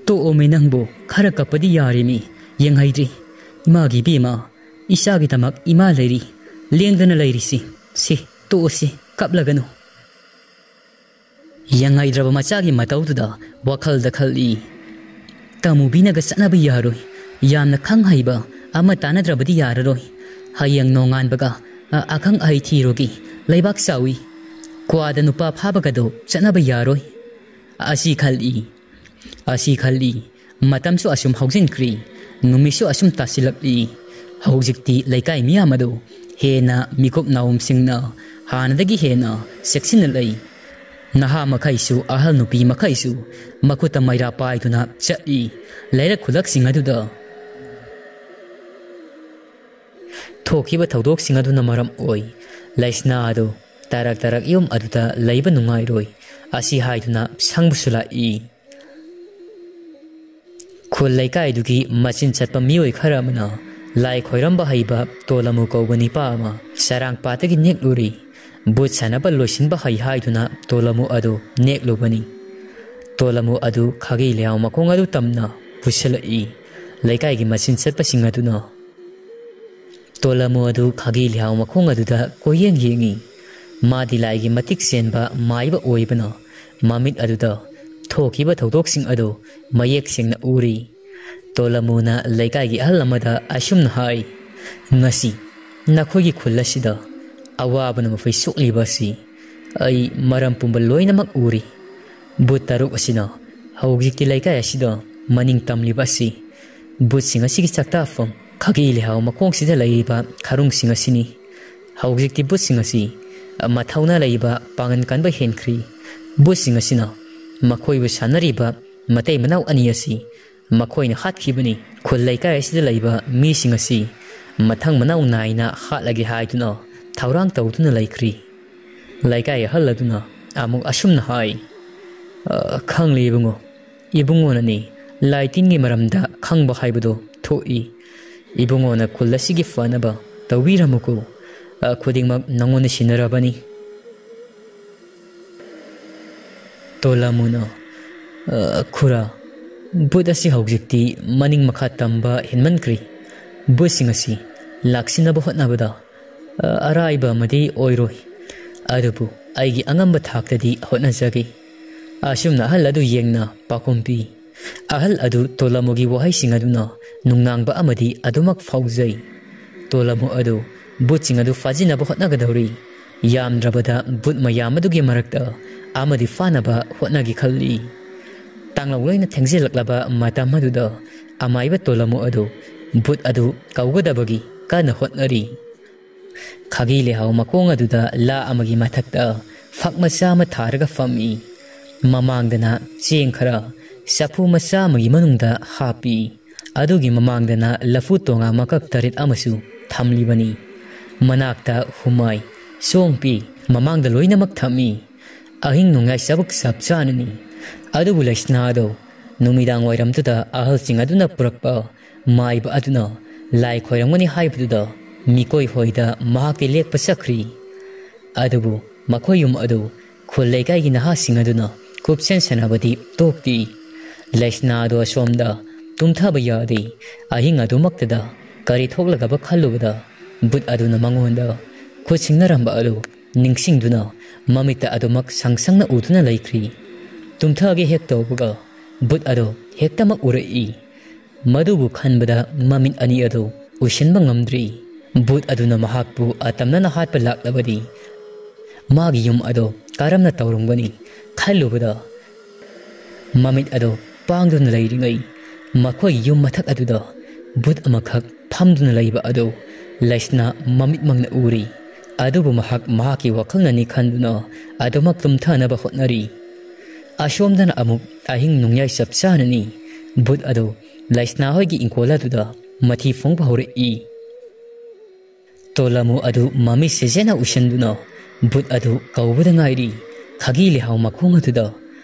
"ꯇꯣꯛꯑꯣꯃꯦ ꯅꯪꯕꯨ, ꯈꯔ ꯀꯞꯄꯗꯤ ꯌꯥꯔꯦꯃꯤ, ꯌꯦꯡꯍꯩꯗ꯭ꯔꯤ꯫ ꯏꯃꯥꯒꯤ ꯏꯕꯦꯝꯃ, ꯏꯆꯥꯒꯤꯗꯃꯛ ꯏꯃꯥ ꯂꯩꯔꯤ, ꯂꯦꯡꯗꯅ ꯂꯩꯔꯤꯁꯤ꯫ ꯁꯤ, ꯇꯣꯛꯑꯣꯁꯤ, ꯀꯞꯂꯒꯅꯨ꯫" ꯌꯦꯡꯍꯩꯗ꯭ꯔꯕ ꯃꯆꯥꯒꯤ ꯃꯇꯧꯗꯨꯗ ꯋꯥꯈꯜꯗ ꯈꯜꯂꯤ, "ꯇꯃꯨꯕꯤꯅꯒ ꯆꯠꯅꯕ ꯌꯥꯔꯣꯏ, ꯌꯥꯝꯅ ꯈꯪ ꯍꯩꯕ ꯑꯃ ꯇꯥꯟꯅꯗ꯭ꯔꯕꯗꯤ ꯌꯥꯔꯔꯣꯏ꯫ ꯍꯌꯦꯡ ꯅꯣꯡꯉꯥꯟꯕꯒ ꯑ-, ꯑꯈꯪ ꯑꯍꯩ ꯊꯤꯔꯨꯒꯦ, ꯂꯩꯕꯥꯛ ꯆꯥꯎꯏ꯫ ꯀ꯭ꯋꯥꯗ ꯅꯨꯄꯥ ꯐꯥꯕꯒꯗꯣ ꯆꯠꯅꯕ ꯌꯥꯔꯣꯏ꯫" ꯑꯁꯤ ꯈꯜꯂꯤ, ꯑꯁꯤ ꯈꯜꯂꯤ꯫ ꯃꯇꯝꯁꯨ ꯑꯁꯨꯝ ꯍꯧꯖꯤꯟꯈ꯭ꯔꯤ, ꯅꯨꯃꯤꯠꯁꯨ ꯑꯁꯨꯝ ꯇꯥꯁꯤꯜꯂꯛꯂꯤ꯫ ꯍꯧꯖꯤꯛꯇꯤ ꯂꯩꯀꯥꯏ ꯃꯤꯌꯥꯝ ꯑꯗꯨ ꯍꯦꯟꯅ ꯃꯤꯀꯨꯞ ꯅꯥꯎꯝꯁꯤꯡꯅ ꯍꯥꯟꯅꯗꯒꯤ ꯍꯦꯟꯅ ꯆꯦꯛꯁꯤꯟꯅ ꯂꯩ꯫ ꯅꯍꯥ ꯃꯈꯩꯁꯨ, ꯑꯍꯜ ꯅꯨꯄꯤ ꯃꯈꯩꯁꯨ ꯃꯈꯨꯠꯇ ꯃꯩꯔꯥ ꯄꯥꯏꯗꯨꯅ ꯆꯠꯂꯤ꯫ ꯂꯩꯔꯛ ꯈꯨꯂꯛꯁꯤꯡ ꯑꯗꯨꯗ ꯊꯣꯛꯈꯤꯕ ꯊꯧꯗꯣꯛꯁꯤꯡ ꯑꯗꯨꯅ ꯃꯔꯝ ꯑꯣꯏ ꯂꯩꯁꯅꯥ ꯑꯗꯨ ꯇꯔꯛ ꯇꯔꯛ ꯌꯨꯝ ꯑꯗꯨꯗ ꯂꯩꯕ ꯅꯨꯡꯉꯥꯏꯔꯣꯏ ꯑꯁꯤ ꯍꯥꯏꯗꯨꯅ ꯁꯪꯕꯁꯨ ꯂꯥꯛꯏ꯫ ꯈꯨꯜ ꯂꯩꯀꯥꯏꯗꯨꯒꯤ ꯃꯆꯤꯟ ꯆꯠꯄ ꯃꯤꯑꯣꯏ ꯈꯔ ꯑꯃꯅ ꯂꯥꯏ ꯈꯣꯏꯔꯝꯕ ꯍꯩꯕ ꯇꯣꯂꯃꯨ ꯀꯧꯕ ꯅꯤꯄꯥ ꯑꯃ ꯆꯔꯥꯡꯄꯥꯠꯇꯒꯤ ꯅꯦꯛꯂꯨꯔꯤ꯫ ꯚꯨꯠ ꯁꯥꯟꯅꯕ ꯂꯣꯏꯁꯤꯟꯕ ꯍꯩ ꯍꯥꯏꯗꯨꯅ ꯇꯣꯂꯃꯨ ꯑꯗꯨ ꯅꯦꯛꯂꯨꯕꯅꯤ꯫ ꯇꯣꯂꯃꯨ ꯑꯗꯨ ꯈꯥꯒꯤ ꯂꯩꯍꯥꯎ ꯃꯈꯣꯡ ꯑꯗꯨ ꯇꯝꯅ ꯄꯨꯁꯤꯜꯂꯛꯏ꯫ ꯂꯩꯀꯥꯏꯒꯤ ꯃꯆꯤꯟ ꯆꯠꯄꯁꯤꯡ ꯑꯗꯨꯅ ꯇꯣꯂꯃꯨ ꯑꯗꯨ ꯈꯥꯒꯤ ꯂꯩꯍꯥꯎ ꯃꯈꯣꯡ ꯑꯗꯨꯗ ꯀꯣꯏꯌꯦꯡ ꯌꯦꯡꯏ꯫ ꯃꯥꯗꯤ ꯂꯥꯏꯒꯤ ꯃꯇꯤꯛ ꯆꯦꯟꯕ ꯃꯥꯏꯕ ꯑꯣꯏꯕꯅ ꯃꯃꯤꯠ ꯑꯗꯨꯗ ꯊꯣꯛꯈꯤꯕ ꯊꯧꯗꯣꯛꯁꯤꯡ ꯑꯗꯨ ꯃꯌꯦꯛ ꯁꯦꯡꯅ ꯎꯔꯤ꯫ ꯇꯣꯂꯃꯨꯅ ꯂꯩꯀꯥꯏꯒꯤ ꯑꯍꯜ ꯑꯃꯗ ꯑꯁꯨꯝꯅ ꯍꯥꯏ, "ꯉꯁꯤ ꯅꯈꯣꯏꯒꯤ ꯈꯨꯜ ꯑꯁꯤꯗ ꯑꯋꯥꯕꯅ ꯃꯈꯣꯏ ꯁꯣꯛꯂꯤꯕ ꯑꯁꯤ ꯑꯩ ꯃꯔꯝ ꯄꯨꯝꯕ ꯂꯣꯏꯅꯃꯛ ꯎꯔꯤ꯫ ꯚꯨꯠ ꯇꯔꯨꯛ ꯑꯁꯤꯅ ꯍꯧꯖꯤꯛꯇꯤ ꯂꯩꯀꯥꯏ ꯑꯁꯤꯗ ꯃꯅꯤꯡ ꯇꯝꯂꯤꯕ ꯑꯁꯤ ꯚꯨꯠꯁꯤꯡ ꯑꯁꯤꯒꯤ ꯆꯥꯛꯇꯥꯐꯝ ꯈꯥꯒꯤ ꯂꯩꯍꯥꯎ ꯃꯈꯣꯡꯁꯤꯗ ꯂꯩꯔꯤꯕ ꯈꯔꯨꯡꯁꯤꯡ ꯑꯁꯤꯅꯤ꯫ ꯍꯧꯖꯤꯛꯇꯤ ꯚꯨꯠꯁꯤꯡ ꯑꯁꯤ ꯃꯊꯧꯅꯥ ꯂꯩꯕ, ꯄꯥꯡꯒꯜ ꯀꯟꯕ ꯍꯦꯟꯈ꯭ꯔꯤ꯫ ꯚꯨꯠꯁꯤꯡ ꯑꯁꯤꯅ ꯃꯈꯣꯏꯕꯨ ꯁꯥꯟꯅꯔꯤꯕ ꯃꯇꯩ ꯃꯅꯥꯎ ꯑꯅꯤ ꯑꯁꯤ ꯃꯈꯣꯏꯅ ꯍꯥꯠꯈꯤꯕꯅꯤ꯫ ꯈꯨꯜ ꯂꯩꯀꯥꯏ ꯑꯁꯤꯗ ꯂꯩꯕ ꯃꯤꯁꯤꯡ ꯑꯁꯤ ꯃꯊꯪ ꯃꯅꯥꯎ ꯅꯥꯏꯅ ꯍꯥꯠꯂꯒꯦ ꯍꯥꯏꯗꯨꯅ ꯊꯧꯔꯥꯡ ꯇꯧꯗꯨꯅ ꯂꯩꯈ꯭ꯔꯤ꯫ ꯂꯩꯀꯥꯏ ꯑꯍꯜ ꯑꯗꯨꯅ ꯑꯃꯨꯛ ꯑꯁꯨꯝꯅ ꯍꯥꯏ, "ꯑ, ꯈꯪꯂꯦ ꯏꯕꯨꯡꯉꯣ꯫ ꯏꯕꯨꯡꯉꯣꯅꯅꯤ ꯂꯥꯏ ꯇꯤꯟꯒꯤ ꯃꯔꯝꯗ ꯈꯪꯕ ꯍꯥꯏꯕꯗꯣ ꯊꯣꯛꯏ꯫ ꯏꯕꯨꯡꯉꯣꯅ ꯈꯨꯜ ꯑꯁꯤꯒꯤ ꯐꯅꯕ ꯇꯧꯕꯤꯔꯝꯃꯨꯀꯣ꯫ ꯑ, ꯈꯨꯗꯤꯡꯃꯛ ꯅꯉꯣꯟꯗ ꯁꯤꯟꯅꯔꯕꯅꯤ"꯫ ꯇꯣꯂꯥꯃꯨꯅ, "ꯑ, ꯈꯨꯔꯥ, ꯚꯨꯠ ꯑꯁꯤ ꯍꯧꯖꯤꯛꯇꯤ ꯃꯅꯤꯡ ꯃꯈꯥ ꯇꯝꯕ ꯍꯦꯟꯃꯟꯈ꯭ꯔꯦ꯫ ꯚꯨꯠꯁꯤꯡ ꯑꯁꯤ ꯂꯥꯛꯁꯤꯟꯅꯕ ꯍꯣꯠꯅꯕꯗ, ꯑ, ꯑꯔꯥꯏꯕ ꯑꯃꯗꯤ ꯑꯣꯏꯔꯣꯏ꯫ ꯑꯗꯨꯕꯨ ꯑꯩꯒꯤ ꯑꯉꯝꯕ ꯊꯥꯛꯇꯗꯤ ꯍꯣꯠꯅꯖꯒꯦ"꯫ ꯑꯁꯨꯝꯅ ꯑꯍꯜ ꯑꯗꯨ ꯌꯦꯡꯅ ꯄꯥꯎꯈꯨꯝ ꯄꯤ꯫ ꯑꯍꯜ ꯑꯗꯨ ꯇꯣꯂꯥꯃꯨꯒꯤ ꯋꯥꯍꯩꯁꯤꯡ ꯑꯗꯨꯅ ꯅꯨꯡꯅꯥꯡꯕ ꯑꯃꯗꯤ ꯑꯗꯨꯃꯛ ꯐꯥꯎꯖꯩ꯫ ꯇꯣꯂꯥꯃꯨ ꯑꯗꯨ ꯚꯨꯠꯁꯤꯡ ꯑꯗꯨ ꯐꯥꯖꯤꯟꯅꯕ ꯍꯣꯠꯅꯒꯗꯧꯔꯤ꯫ ꯌꯥꯝꯗ꯭ꯔꯕꯗ ꯚꯨꯠ ꯃꯌꯥꯝ ꯑꯗꯨꯒꯤ ꯃꯔꯛꯇ ꯑꯃꯗꯤ ꯐꯥꯅꯕ ꯍꯣꯠꯅꯒꯦ ꯈꯜꯂꯤ꯫ ꯇꯥꯡꯂꯧ ꯂꯣꯏꯅ ꯊꯦꯡꯖꯤꯜꯂꯛꯂꯕ ꯃꯇꯝ ꯑꯗꯨꯗ ꯑꯃꯥꯏꯕ ꯇꯣꯂꯥꯃꯨ ꯑꯗꯨ ꯚꯨꯠ ꯑꯗꯨ ꯀꯧꯒꯗꯕꯒꯤ ꯀꯟꯅ ꯍꯣꯠꯅꯔꯤ꯫ ꯈꯥꯒꯤ ꯂꯩꯍꯥꯎ ꯃꯈꯣꯡ ꯑꯗꯨꯗ ꯂꯥ ꯑꯃꯒꯤ ꯃꯊꯛꯇ ꯐꯛ ꯃꯆꯥ ꯑꯃ ꯊꯥꯔꯒ ꯐꯝꯃꯤ꯫ ꯃꯃꯥꯡꯗꯅ ꯆꯦꯡ ꯈꯔ ꯆꯐꯨ ꯃꯆꯥ ꯑꯃꯒꯤ ꯃꯅꯨꯡꯗ ꯍꯥꯞꯄꯤ꯫ ꯑꯗꯨꯒꯤ ꯃꯃꯥꯡꯗꯅ ꯂꯐꯨ ꯇꯣꯉꯥ ꯃꯀꯛ ꯇꯔꯦꯠ ꯑꯃꯁꯨ ꯊꯝꯂꯤꯕꯅꯤ꯫ ꯃꯅꯥꯛꯇ ꯍꯨꯃꯥꯏ, ꯆꯣꯡꯄꯤ, ꯃꯃꯥꯡꯗ ꯂꯣꯏꯅꯃꯛ ꯊꯝꯃꯤ꯫ ꯑꯍꯤꯡ ꯅꯣꯡꯌꯥꯏ ꯆꯥꯕꯨꯛ ꯆꯞ ꯆꯥꯅꯅꯤ꯫ ꯑꯗꯨꯕꯨ ꯂꯩꯁꯅꯥ ꯑꯗꯣ ꯅꯨꯃꯤꯗꯥꯡ ꯋꯥꯏꯔꯝꯗꯨꯗ ꯑꯍꯜꯁꯤꯡ ꯑꯗꯨꯅ ꯄꯨꯔꯛꯄ ꯃꯥꯏꯕ ꯑꯗꯨꯅ ꯂꯥꯏ ꯈꯣꯏꯔꯝꯒꯅꯤ ꯍꯥꯏꯕꯗꯨꯗ ꯃꯤꯀꯣꯏ ꯍꯣꯏꯗ ꯃꯍꯥꯛꯇꯤ ꯂꯦꯛꯄ ꯆꯠꯈ꯭ꯔꯤ꯫ ꯑꯗꯨꯕꯨ ꯃꯈꯣꯏ ꯌꯨꯝ ꯑꯗꯨ ꯈꯨꯜ ꯂꯩꯀꯥꯏꯒꯤ ꯅꯍꯥꯁꯤꯡ ꯑꯗꯨꯅ ꯀꯨꯞꯁꯦꯟ ꯁꯦꯟꯅꯕꯗꯤ ꯇꯣꯛꯇꯦ꯫ ꯂꯩꯁꯅꯥ ꯑꯗꯨ ꯑꯁꯣꯝꯗ ꯇꯨꯝꯊꯕ ꯌꯥꯗꯦ꯫ ꯑꯍꯤꯡ ꯑꯗꯨꯃꯛꯇꯗ ꯀꯔꯤ ꯊꯣꯛꯂꯒꯕ ꯈꯜꯂꯨꯕꯗ ꯚꯨꯠ ꯑꯗꯨꯅ ꯃꯉꯣꯟꯗ ꯈꯨꯠ ꯁꯤꯡꯅꯔꯝꯕ ꯑꯗꯨ ꯅꯤꯡꯁꯤꯡꯗꯨꯅ ꯃꯃꯤꯠꯇ ꯑꯗꯨꯃꯛ ꯁꯪ ꯁꯪꯅ ꯎꯗꯨꯅ ꯂꯩꯈ꯭ꯔꯤ꯫ ꯇꯨꯝꯊꯒꯦ ꯍꯦꯛ ꯇꯧꯕꯒ ꯚꯨꯠ ꯑꯗꯨ ꯍꯦꯛꯇꯃꯛ ꯎꯔꯛꯏ꯫ ꯃꯗꯨꯕꯨ ꯈꯟꯕꯗ ꯃꯃꯤꯠ ꯑꯅꯤ ꯑꯗꯨ ꯎꯁꯤꯟꯕ ꯉꯝꯗ꯭ꯔꯤ꯫ ꯚꯨꯠ ꯑꯗꯨꯅ ꯃꯍꯥꯛꯄꯨ ꯑꯇꯝꯅꯅ ꯍꯥꯠꯄ ꯂꯥꯛꯂꯕꯗꯤ ꯃꯥꯒꯤ ꯌꯨꯝ ꯑꯗꯨ ꯀꯔꯝꯅ ꯇꯧꯔꯝꯒꯅꯤ ꯈꯜꯂꯨꯕꯗ ꯃꯃꯤꯠ ꯑꯗꯨ ꯄꯥꯡꯗꯨꯅ ꯂꯩꯔꯤꯉꯩ, ꯃꯈꯣꯏꯒꯤ ꯌꯨꯝ ꯃꯊꯛ ꯑꯗꯨꯗ ꯚꯨꯠ ꯑꯃꯈꯛ ꯐꯝꯗꯨꯅ ꯂꯩꯕ ꯑꯗꯨ ꯂꯩꯁꯅꯥ ꯃꯃꯤꯠꯃꯛꯅ ꯎꯔꯤ꯫ ꯑꯗꯨꯕꯨ ꯃꯍꯥꯛ ꯃꯍꯥꯛꯀꯤ ꯋꯥꯈꯜꯅꯅꯤ ꯈꯟꯗꯨꯅ ꯑꯗꯨꯃꯛ ꯇꯨꯝꯊꯅꯕ ꯍꯣꯠꯅꯔꯤ꯫ ꯑꯁꯣꯝꯗꯅ ꯑꯃꯨꯛ ꯑꯍꯤꯡ ꯅꯣꯡꯌꯥꯏ ꯆꯞ ꯆꯥꯅꯅꯤ꯫ ꯚꯨꯠ ꯑꯗꯨ ꯂꯩꯁꯅꯥ ꯍꯣꯏꯒꯤ ꯏꯪꯈꯣꯜ ꯑꯗꯨꯗ ꯃꯊꯤ ꯐꯣꯡꯕ ꯍꯧꯔꯛꯏ꯫ ꯇꯣꯂꯃꯨ ꯑꯗꯨ ꯃꯃꯤꯠ ꯁꯤꯖꯅ ꯎꯁꯤꯟꯗꯨꯅ ꯚꯨꯠ ꯑꯗꯨ ꯀꯧꯕꯗ ꯉꯥꯏꯔꯤ꯫ ꯈꯥꯒꯤ ꯂꯩꯍꯥꯎ ꯃꯈꯣꯡ ꯑꯗꯨꯗ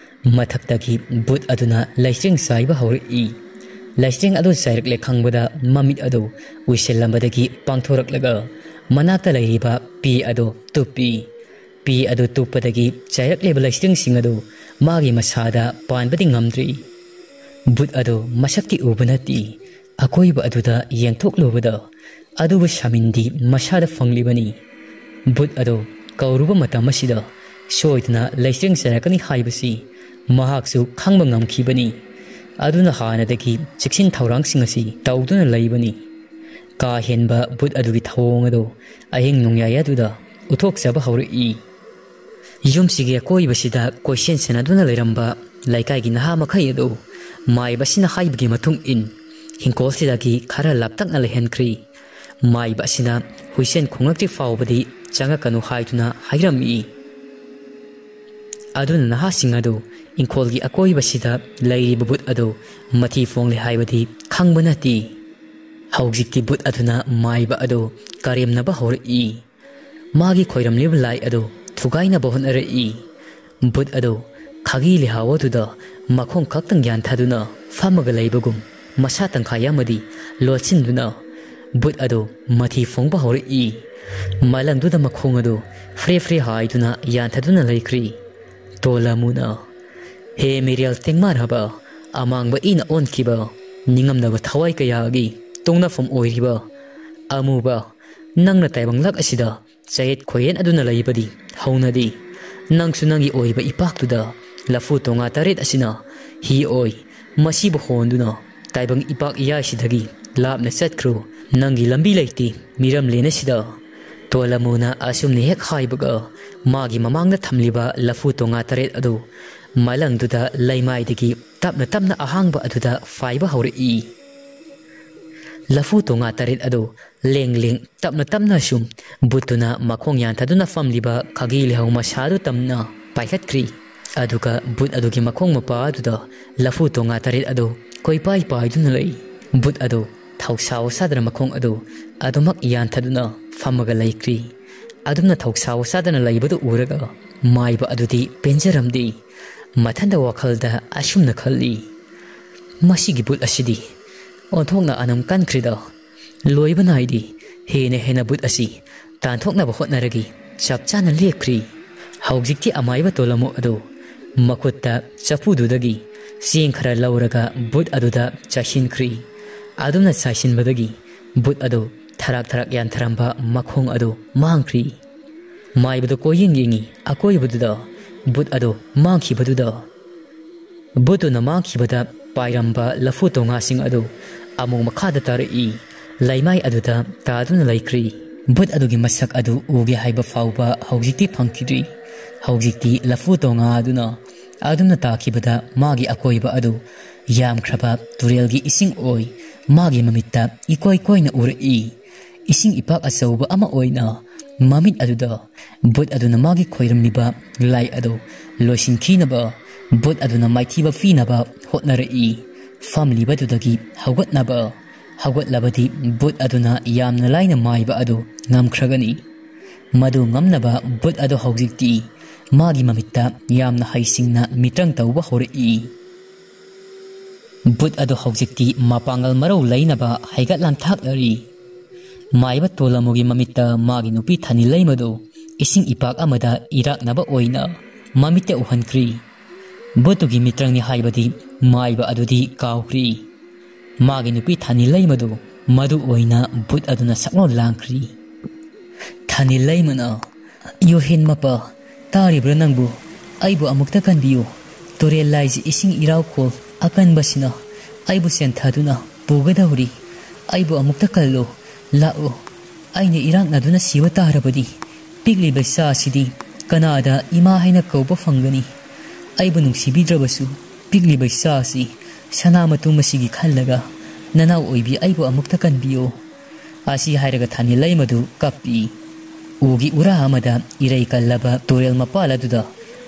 ꯃꯊꯛꯇꯒꯤ ꯚꯨꯠ ꯑꯗꯨꯅ ꯂꯩꯆꯤꯡ ꯆꯥꯏꯕ ꯍꯧꯔꯛꯏ꯫ ꯂꯩꯆꯤꯡ ꯑꯗꯨ ꯆꯥꯏꯔꯛꯂꯦ ꯈꯪꯕꯗ ꯃꯃꯤꯠ ꯑꯗꯨ ꯎꯏꯁꯤꯜꯂꯝꯕꯗꯒꯤ ꯄꯥꯡꯊꯣꯔꯛꯂꯒ ꯃꯅꯥꯛꯇ ꯂꯩꯔꯤꯕ ꯄꯤ ꯑꯗꯨ ꯇꯨꯞꯄꯤ꯫ ꯄꯤ ꯑꯗꯨ ꯇꯨꯞꯄꯗꯒꯤ ꯆꯥꯏꯔꯛꯂꯤꯕ ꯂꯩꯆꯤꯡꯁꯤꯡ ꯑꯗꯨ ꯃꯥꯒꯤ ꯃꯁꯥꯗ ꯄꯥꯟꯕꯗꯤ ꯉꯝꯗ꯭ꯔꯤ꯫ ꯚꯨꯠ ꯑꯗꯨ ꯃꯁꯛꯇꯤ ꯎꯕ ꯅꯠꯇꯦ꯫ ꯑꯀꯣꯏꯕ ꯑꯗꯨꯗ ꯌꯦꯡꯊꯣꯛꯂꯨꯕꯗ ꯑꯗꯨꯕꯨ ꯁꯥꯃꯤꯟꯗꯤ ꯃꯁꯥꯗ ꯐꯪꯂꯤꯕꯅꯤ꯫ ꯚꯨꯠ ꯑꯗꯨ ꯀꯧꯔꯨꯕ ꯃꯇꯝ ꯑꯁꯤꯗ ꯁꯣꯏꯗꯅ ꯂꯩꯆꯤꯡ ꯆꯥꯏꯔꯛꯀꯅꯤ ꯍꯥꯏꯕꯁꯤ ꯃꯍꯥꯛꯁꯨ ꯈꯪꯕ ꯉꯝꯈꯤꯕꯅꯤ꯫ ꯑꯗꯨꯅ ꯍꯥꯟꯅꯗꯒꯤ ꯆꯦꯛꯁꯤꯟ ꯊꯧꯔꯥꯡꯁꯤꯡ ꯑꯁꯤ ꯇꯧꯗꯨꯅ ꯂꯩꯕꯅꯤ꯫ ꯀꯥ ꯍꯦꯟꯕ ꯚꯨꯠ ꯑꯗꯨꯒꯤ ꯊꯧꯑꯣꯡ ꯑꯗꯨ ꯑꯍꯤꯡ ꯅꯣꯡꯌꯥꯏ ꯑꯗꯨꯗ ꯎꯠꯊꯣꯛꯆꯕ ꯍꯧꯔꯛꯏ꯫ ꯌꯨꯝꯁꯤꯒꯤ ꯑꯀꯣꯏꯕꯁꯤꯗ ꯀꯣꯏꯁꯦꯟ ꯁꯦꯟꯅꯗꯨꯅ ꯂꯩꯔꯝꯕ ꯂꯩꯀꯥꯏꯒꯤ ꯅꯍꯥ ꯃꯈꯩ ꯑꯗꯨ ꯃꯥꯏꯕꯁꯤꯅ ꯍꯥꯏꯕꯒꯤ ꯃꯇꯨꯡ ꯏꯟ ꯍꯤꯡꯈꯣꯜꯁꯤꯗꯒꯤ ꯈꯔ ꯂꯥꯞꯇꯛꯅ ꯂꯩꯍꯟꯈ꯭ꯔꯤ꯫ ꯃꯥꯏꯕ ꯑꯁꯤꯅ ꯍꯨꯏꯁꯦꯟ ꯈꯣꯡꯂꯛꯇ꯭ꯔꯤ ꯐꯥꯎꯕꯗꯤ ꯆꯪꯉꯛꯀꯅꯨ ꯍꯥꯏꯗꯨꯅ ꯍꯥꯏꯔꯝꯃꯤ꯫ ꯑꯗꯨꯅ ꯅꯍꯥꯁꯤꯡ ꯑꯗꯨ ꯏꯪꯈꯣꯜꯒꯤ ꯑꯀꯣꯏꯕꯁꯤꯗ ꯂꯩꯔꯤꯕ ꯚꯨꯠ ꯑꯗꯨ ꯃꯊꯤ ꯐꯣꯡꯂꯦ ꯍꯥꯏꯕꯗꯤ ꯈꯪꯕ ꯅꯠꯇꯦ꯫ ꯍꯧꯖꯤꯛꯇꯤ ꯚꯨꯠ ꯑꯗꯨꯅ ꯃꯥꯏꯕ ꯑꯗꯨ ꯀꯔꯦꯝꯅꯕ ꯍꯧꯔꯛꯏ꯫ ꯃꯥꯒꯤ ꯈꯣꯏꯔꯝꯂꯤꯕ ꯂꯥꯏ ꯑꯗꯨ ꯊꯨꯒꯥꯏꯅꯕ ꯍꯣꯠꯅꯔꯛꯏ꯫ ꯚꯨꯠ ꯑꯗꯨ ꯈꯥꯒꯤ ꯂꯩꯍꯥꯎ ꯑꯗꯨꯗ ꯃꯈꯣꯡ ꯈꯛꯇꯪ ꯌꯥꯟꯊꯗꯨꯅ ꯐꯝꯃꯒ ꯂꯩꯕꯒꯨꯝ ꯃꯁꯥ ꯇꯪꯈꯥꯏ ꯑꯃꯗꯤ ꯂꯣꯠꯁꯤꯟꯗꯨꯅ ꯚꯨꯠ ꯑꯗꯨ ꯃꯊꯤ ꯐꯣꯡꯕ ꯍꯧꯔꯛꯏ꯫ ꯃꯂꯪꯗꯨꯗ ꯃꯈꯣꯡ ꯑꯗꯨ ꯐ꯭ꯔꯦ ꯐ꯭ꯔꯦ ꯍꯥꯏꯗꯨꯅ ꯌꯥꯟꯊꯗꯨꯅ ꯂꯩꯈ꯭ꯔꯤ꯫ ꯇꯣꯂꯃꯨꯅ, "ꯍꯦ ꯃꯤꯔꯦꯜ ꯇꯦꯡꯃꯥꯔꯕ, ꯑꯃꯥꯡꯕ ꯏꯅ ꯑꯣꯟꯈꯤꯕ, ꯅꯤꯡꯉꯝꯗꯕ ꯊꯋꯥꯏ ꯀꯌꯥꯒꯤ ꯇꯣꯡꯅꯐꯝ ꯑꯣꯏꯔꯤꯕ ꯑꯃꯨꯕ, ꯅꯪꯅ ꯇꯥꯏꯕꯪꯂꯛ ꯑꯁꯤꯗ ꯆꯌꯦꯠ ꯈꯣꯏꯌꯦꯟ ꯑꯗꯨꯅ ꯂꯩꯕꯗꯤ ꯍꯧꯅꯗꯦ꯫ ꯅꯪꯁꯨ ꯅꯪꯒꯤ ꯑꯣꯏꯕ ꯏꯄꯥꯛꯇꯨꯗ ꯂꯐꯨ ꯇꯣꯉꯥ ꯇꯔꯦꯠ ꯑꯁꯤꯅ ꯍꯤ ꯑꯣꯏ꯫ ꯃꯁꯤꯕꯨ ꯍꯣꯟꯗꯨꯅ ꯇꯥꯏꯕꯪ ꯏꯄꯥꯛ ꯏꯌꯥꯏꯁꯤꯗꯒꯤ ꯂꯥꯞꯅ ꯆꯠꯈ꯭ꯔꯣ꯫ ꯅꯪꯒꯤ ꯂꯝꯕꯤ ꯂꯩꯇꯦ ꯃꯤꯔꯝꯂꯦꯟ ꯑꯁꯤꯗ"꯫ ꯇꯣꯂꯃꯨꯅ ꯑꯁꯨꯝꯅ ꯍꯦꯛ ꯍꯥꯏꯕꯒ ꯃꯥꯒꯤ ꯃꯃꯥꯡꯗ ꯊꯝꯂꯤꯕ ꯂꯐꯨ ꯇꯣꯉꯥ ꯇꯔꯦꯠ ꯑꯗꯨ ꯃꯂꯪꯗꯨꯗ ꯂꯩꯃꯥꯏꯗꯒꯤ ꯇꯞꯅ ꯇꯞꯅ ꯑꯍꯥꯡꯕ ꯑꯗꯨꯗ ꯐꯥꯏꯕ ꯍꯧꯔꯛꯏ꯫ ꯂꯐꯨ ꯇꯣꯉꯥ ꯇꯔꯦꯠ ꯑꯗꯨ ꯂꯦꯡ ꯂꯦꯡ ꯇꯞꯅ ꯇꯞꯅ ꯁꯨꯝ ꯕꯨꯠꯇꯨꯅ ꯃꯈꯣꯡ ꯌꯥꯟꯊꯗꯨꯅ ꯐꯝꯂꯤꯕ ꯈꯥꯒꯤ ꯂꯩꯍꯥꯎ ꯃꯁꯥꯗꯨ ꯇꯝꯅ ꯄꯥꯏꯈꯠꯈ꯭ꯔꯤ꯫ ꯑꯗꯨꯒ ꯕꯨꯠ ꯑꯗꯨꯒꯤ ꯃꯈꯣꯡ ꯃꯄꯥ ꯑꯗꯨꯗ ꯂꯐꯨ ꯇꯣꯉꯥ ꯇꯔꯦꯠ ꯑꯗꯨ ꯀꯣꯏꯄꯥꯏ ꯄꯥꯏꯗꯨꯅ ꯂꯩ꯫ ꯕꯨꯠ ꯑꯗꯨ ꯊꯧꯁꯥ ꯋꯥꯁꯥꯗꯅ ꯃꯈꯣꯡ ꯑꯗꯨ ꯑꯗꯨꯃꯛ ꯌꯥꯟꯊꯗꯨꯅ ꯐꯝꯃꯒ ꯂꯩꯈ꯭ꯔꯤ꯫ ꯑꯗꯨꯝꯅ ꯊꯧꯁꯥ ꯋꯥꯁꯥꯗꯅ ꯂꯩꯕꯗꯨ ꯎꯔꯒ ꯃꯥꯏꯕ ꯑꯗꯨꯗꯤ ꯄꯦꯟꯖꯔꯝꯗꯦ꯫ ꯃꯊꯟꯗ ꯋꯥꯈꯜꯗ ꯑꯁꯨꯝꯅ ꯈꯜꯂꯤ, "ꯃꯁꯤꯒꯤ ꯕꯨꯠ ꯑꯁꯤꯗꯤ ꯑꯣꯟꯊꯣꯛꯅ ꯑꯅꯝ ꯀꯟꯈ꯭ꯔꯦꯗ꯫ ꯂꯣꯏꯕ ꯅꯥꯏꯗꯦ꯫ ꯍꯦꯟꯅ ꯍꯦꯟꯅ ꯕꯨꯠ ꯑꯁꯤ ꯇꯥꯟꯊꯣꯛꯅꯕ ꯍꯣꯠꯅꯔꯒꯦ꯫ ꯆꯞ ꯆꯥꯅ ꯂꯦꯞꯈ꯭ꯔꯤ꯫" ꯍꯧꯖꯤꯛꯇꯤ ꯑꯃꯥꯏꯕ ꯇꯣꯂꯝꯃꯨ ꯑꯗꯨ ꯃꯈꯨꯠꯇ ꯆꯐꯨꯗꯨꯗꯒꯤ ꯆꯦꯡ ꯈꯔ ꯂꯧꯔꯒ ꯕꯨꯠ ꯑꯗꯨꯗ ꯆꯥꯏꯁꯤꯟꯈ꯭ꯔꯤ꯫ ꯑꯗꯨꯝꯅ ꯆꯥꯏꯁꯤꯟꯕꯗꯒꯤ ꯕꯨꯠ ꯑꯗꯨ ꯊꯔꯥꯛ ꯊꯔꯥꯛ ꯌꯥꯟꯊꯔꯝꯕ ꯃꯈꯣꯡ ꯑꯗꯨ ꯃꯥꯡꯈ꯭ꯔꯤ꯫ ꯃꯥꯏꯕꯗꯨ ꯀꯣꯏꯌꯦꯡ ꯌꯦꯡꯉꯤ꯫ ꯑꯀꯣꯏꯕꯗꯨꯗ ꯕꯨꯠ ꯑꯗꯨ ꯃꯥꯡꯈꯤꯕꯗꯨꯗ, ꯕꯨꯠꯇꯨꯅ ꯃꯥꯡꯈꯤꯕꯗ ꯄꯥꯏꯔꯝꯕ ꯂꯐꯨ ꯇꯣꯉꯥꯁꯤꯡ ꯑꯗꯨ ꯑꯃꯨꯛ ꯃꯈꯥꯗ ꯇꯥꯔꯛꯏ꯫ ꯂꯩꯃꯥꯏ ꯑꯗꯨꯗ ꯇꯥꯗꯨꯅ ꯂꯩꯈ꯭ꯔꯤ꯫ ꯕꯨꯠ ꯑꯗꯨꯒꯤ ꯃꯁꯛ ꯑꯗꯨ ꯎꯒꯦ ꯍꯥꯏꯕ ꯐꯥꯎꯕ ꯍꯧꯖꯤꯛꯇꯤ ꯐꯪꯈꯤꯗ꯭ꯔꯤ꯫ ꯍꯧꯖꯤꯛꯇꯤ ꯂꯐꯨ ꯇꯣꯉꯥ ꯑꯗꯨꯅ ꯑꯗꯨꯝꯅ ꯇꯥꯈꯤꯕꯗ ꯃꯥꯒꯤ ꯑꯀꯣꯏꯕ ꯑꯗꯨ ꯌꯥꯝꯈ꯭ꯔꯕ ꯇꯨꯔꯦꯜꯒꯤ ꯏꯁꯤꯡ ꯑꯣꯏ ꯃꯥꯒꯤ ꯃꯃꯤꯠꯇ ꯏꯀꯣꯏ ꯀꯣꯏꯅ ꯎꯔꯛꯏ꯫ ꯏꯁꯤꯡ ꯏꯄꯥꯛ ꯑꯆꯧꯕ ꯑꯃ ꯑꯣꯏꯅ ꯃꯃꯤꯠ ꯑꯗꯨꯗ ꯕꯨꯠ ꯑꯗꯨꯅ ꯃꯥꯒꯤ ꯈꯣꯏꯔꯝꯂꯤꯕ ꯂꯥꯏ ꯑꯗꯨ ꯂꯣꯏꯁꯤꯟꯈꯤꯅꯕ ꯕꯨꯠ ꯑꯗꯨꯅ ꯃꯥꯏꯊꯤꯕ ꯄꯤꯅꯕ ꯍꯣꯠꯅꯔꯛꯏ꯫ ꯐꯝꯂꯤꯕꯗꯨꯗꯒꯤ ꯍꯧꯒꯠꯅꯕ꯫ ꯍꯧꯒꯠꯂꯕꯗꯤ ꯕꯨꯠ ꯑꯗꯨꯅ ꯌꯥꯝꯅ ꯂꯥꯏꯅ ꯃꯥꯏꯕ ꯑꯗꯨ ꯉꯝꯈ꯭ꯔꯒꯅꯤ꯫ ꯃꯗꯨ ꯉꯝꯅꯕ ꯕꯨꯠ ꯑꯗꯨ ꯍꯧꯖꯤꯛꯇꯤ ꯃꯥꯒꯤ ꯃꯃꯤꯠꯇ ꯌꯥꯝꯅ ꯍꯩꯁꯤꯡꯅ ꯃꯤꯇ꯭ꯔꯪ ꯇꯧꯕ ꯍꯧꯔꯛꯏ꯫ ꯕꯨꯠ ꯑꯗꯨ ꯍꯧꯖꯤꯛꯇꯤ ꯃꯄꯥꯡꯒꯜ ꯃꯔꯧ ꯂꯩꯅꯕ ꯍꯩꯒꯠ ꯂꯥꯡꯊꯥꯛꯅꯔꯤ꯫ ꯃꯥꯏꯕ ꯇꯣꯂꯝꯃꯨꯒꯤ ꯃꯃꯤꯠꯇ ꯃꯥꯒꯤ ꯅꯨꯄꯤ ꯊꯥꯅꯤꯜꯂꯩꯃꯗꯨ ꯏꯁꯤꯡ ꯏꯄꯥꯛ ꯑꯃꯗ ꯏꯔꯥꯛꯅꯕ ꯑꯣꯏꯅ ꯃꯃꯤꯠꯇ ꯎꯍꯟꯈ꯭ꯔꯤ꯫ ꯕꯨꯠꯇꯨꯒꯤ ꯃꯤꯇ꯭ꯔꯪꯅꯤ ꯍꯥꯏꯕꯗꯤ ꯃꯥꯏꯕ ꯑꯗꯨꯗꯤ ꯀꯥꯎꯈ꯭ꯔꯤ꯫ ꯃꯥꯒꯤ ꯅꯨꯄꯤ ꯊꯥꯅꯤꯜꯂꯩꯃꯗꯨ ꯃꯗꯨ ꯑꯣꯏꯅ ꯕꯨꯠ ꯑꯗꯨꯅ ꯁꯛꯂꯣꯟ ꯂꯥꯡꯈ꯭ꯔꯤ꯫ ꯊꯥꯅꯤꯜꯂꯩꯃꯅ, "ꯌꯣꯍꯦꯟ ꯃꯄꯥ, ꯇꯥꯔꯤꯕ꯭ꯔꯥ ꯅꯪꯕꯨ? ꯑꯩꯕꯨ ꯑꯃꯨꯛꯇ ꯀꯟꯕꯤꯌꯨ꯫ ꯇꯨꯔꯦꯜ ꯂꯥꯏꯁꯤ ꯏꯁꯤꯡ ꯏꯔꯥꯎꯈꯣꯜ ꯑꯀꯟꯕꯁꯤꯅ ꯑꯩꯕꯨ ꯆꯦꯟꯊꯗꯨꯅ ꯄꯨꯒꯗꯧꯔꯤ꯫ ꯑꯩꯕꯨ ꯑꯃꯨꯛꯇ ꯀꯜꯂꯨ꯫ ꯂꯥꯛꯎ꯫ ꯑꯩꯅ ꯏꯔꯥꯛꯅꯗꯨꯅ ꯁꯤꯕ ꯇꯥꯔꯕꯗꯤ ꯄꯤꯛꯂꯤꯕ ꯏꯆꯥ ꯑꯁꯤꯗꯤ ꯀꯅꯥꯗ ꯏꯃꯥ ꯍꯥꯏꯅ ꯀꯧꯕ ꯐꯪꯒꯅꯤ? ꯑꯩꯕꯨ ꯅꯨꯡꯁꯤꯕꯤꯗ꯭ꯔꯕꯁꯨ ꯄꯤꯛꯂꯤꯕ ꯏꯆꯥ ꯑꯁꯤ ꯁꯅꯥ ꯃꯇꯨꯝ ꯑꯁꯤꯒꯤ ꯈꯜꯂꯒ ꯅꯅꯥꯎ ꯑꯣꯏꯕꯤ ꯑꯩꯕꯨ ꯑꯃꯨꯛꯇ ꯀꯟꯕꯤꯌꯨ꯫ ꯑꯁꯤ ꯍꯥꯏꯔꯒ ꯊꯥꯅꯤꯜ ꯂꯩꯃꯗꯨ ꯀꯞꯄꯤ꯫ ꯎꯒꯤ ꯎꯔꯥ ꯑꯃꯗ ꯏꯔꯩ ꯀꯜꯂꯕ ꯇꯨꯔꯦꯜ ꯃꯄꯥꯜ ꯑꯗꯨꯗ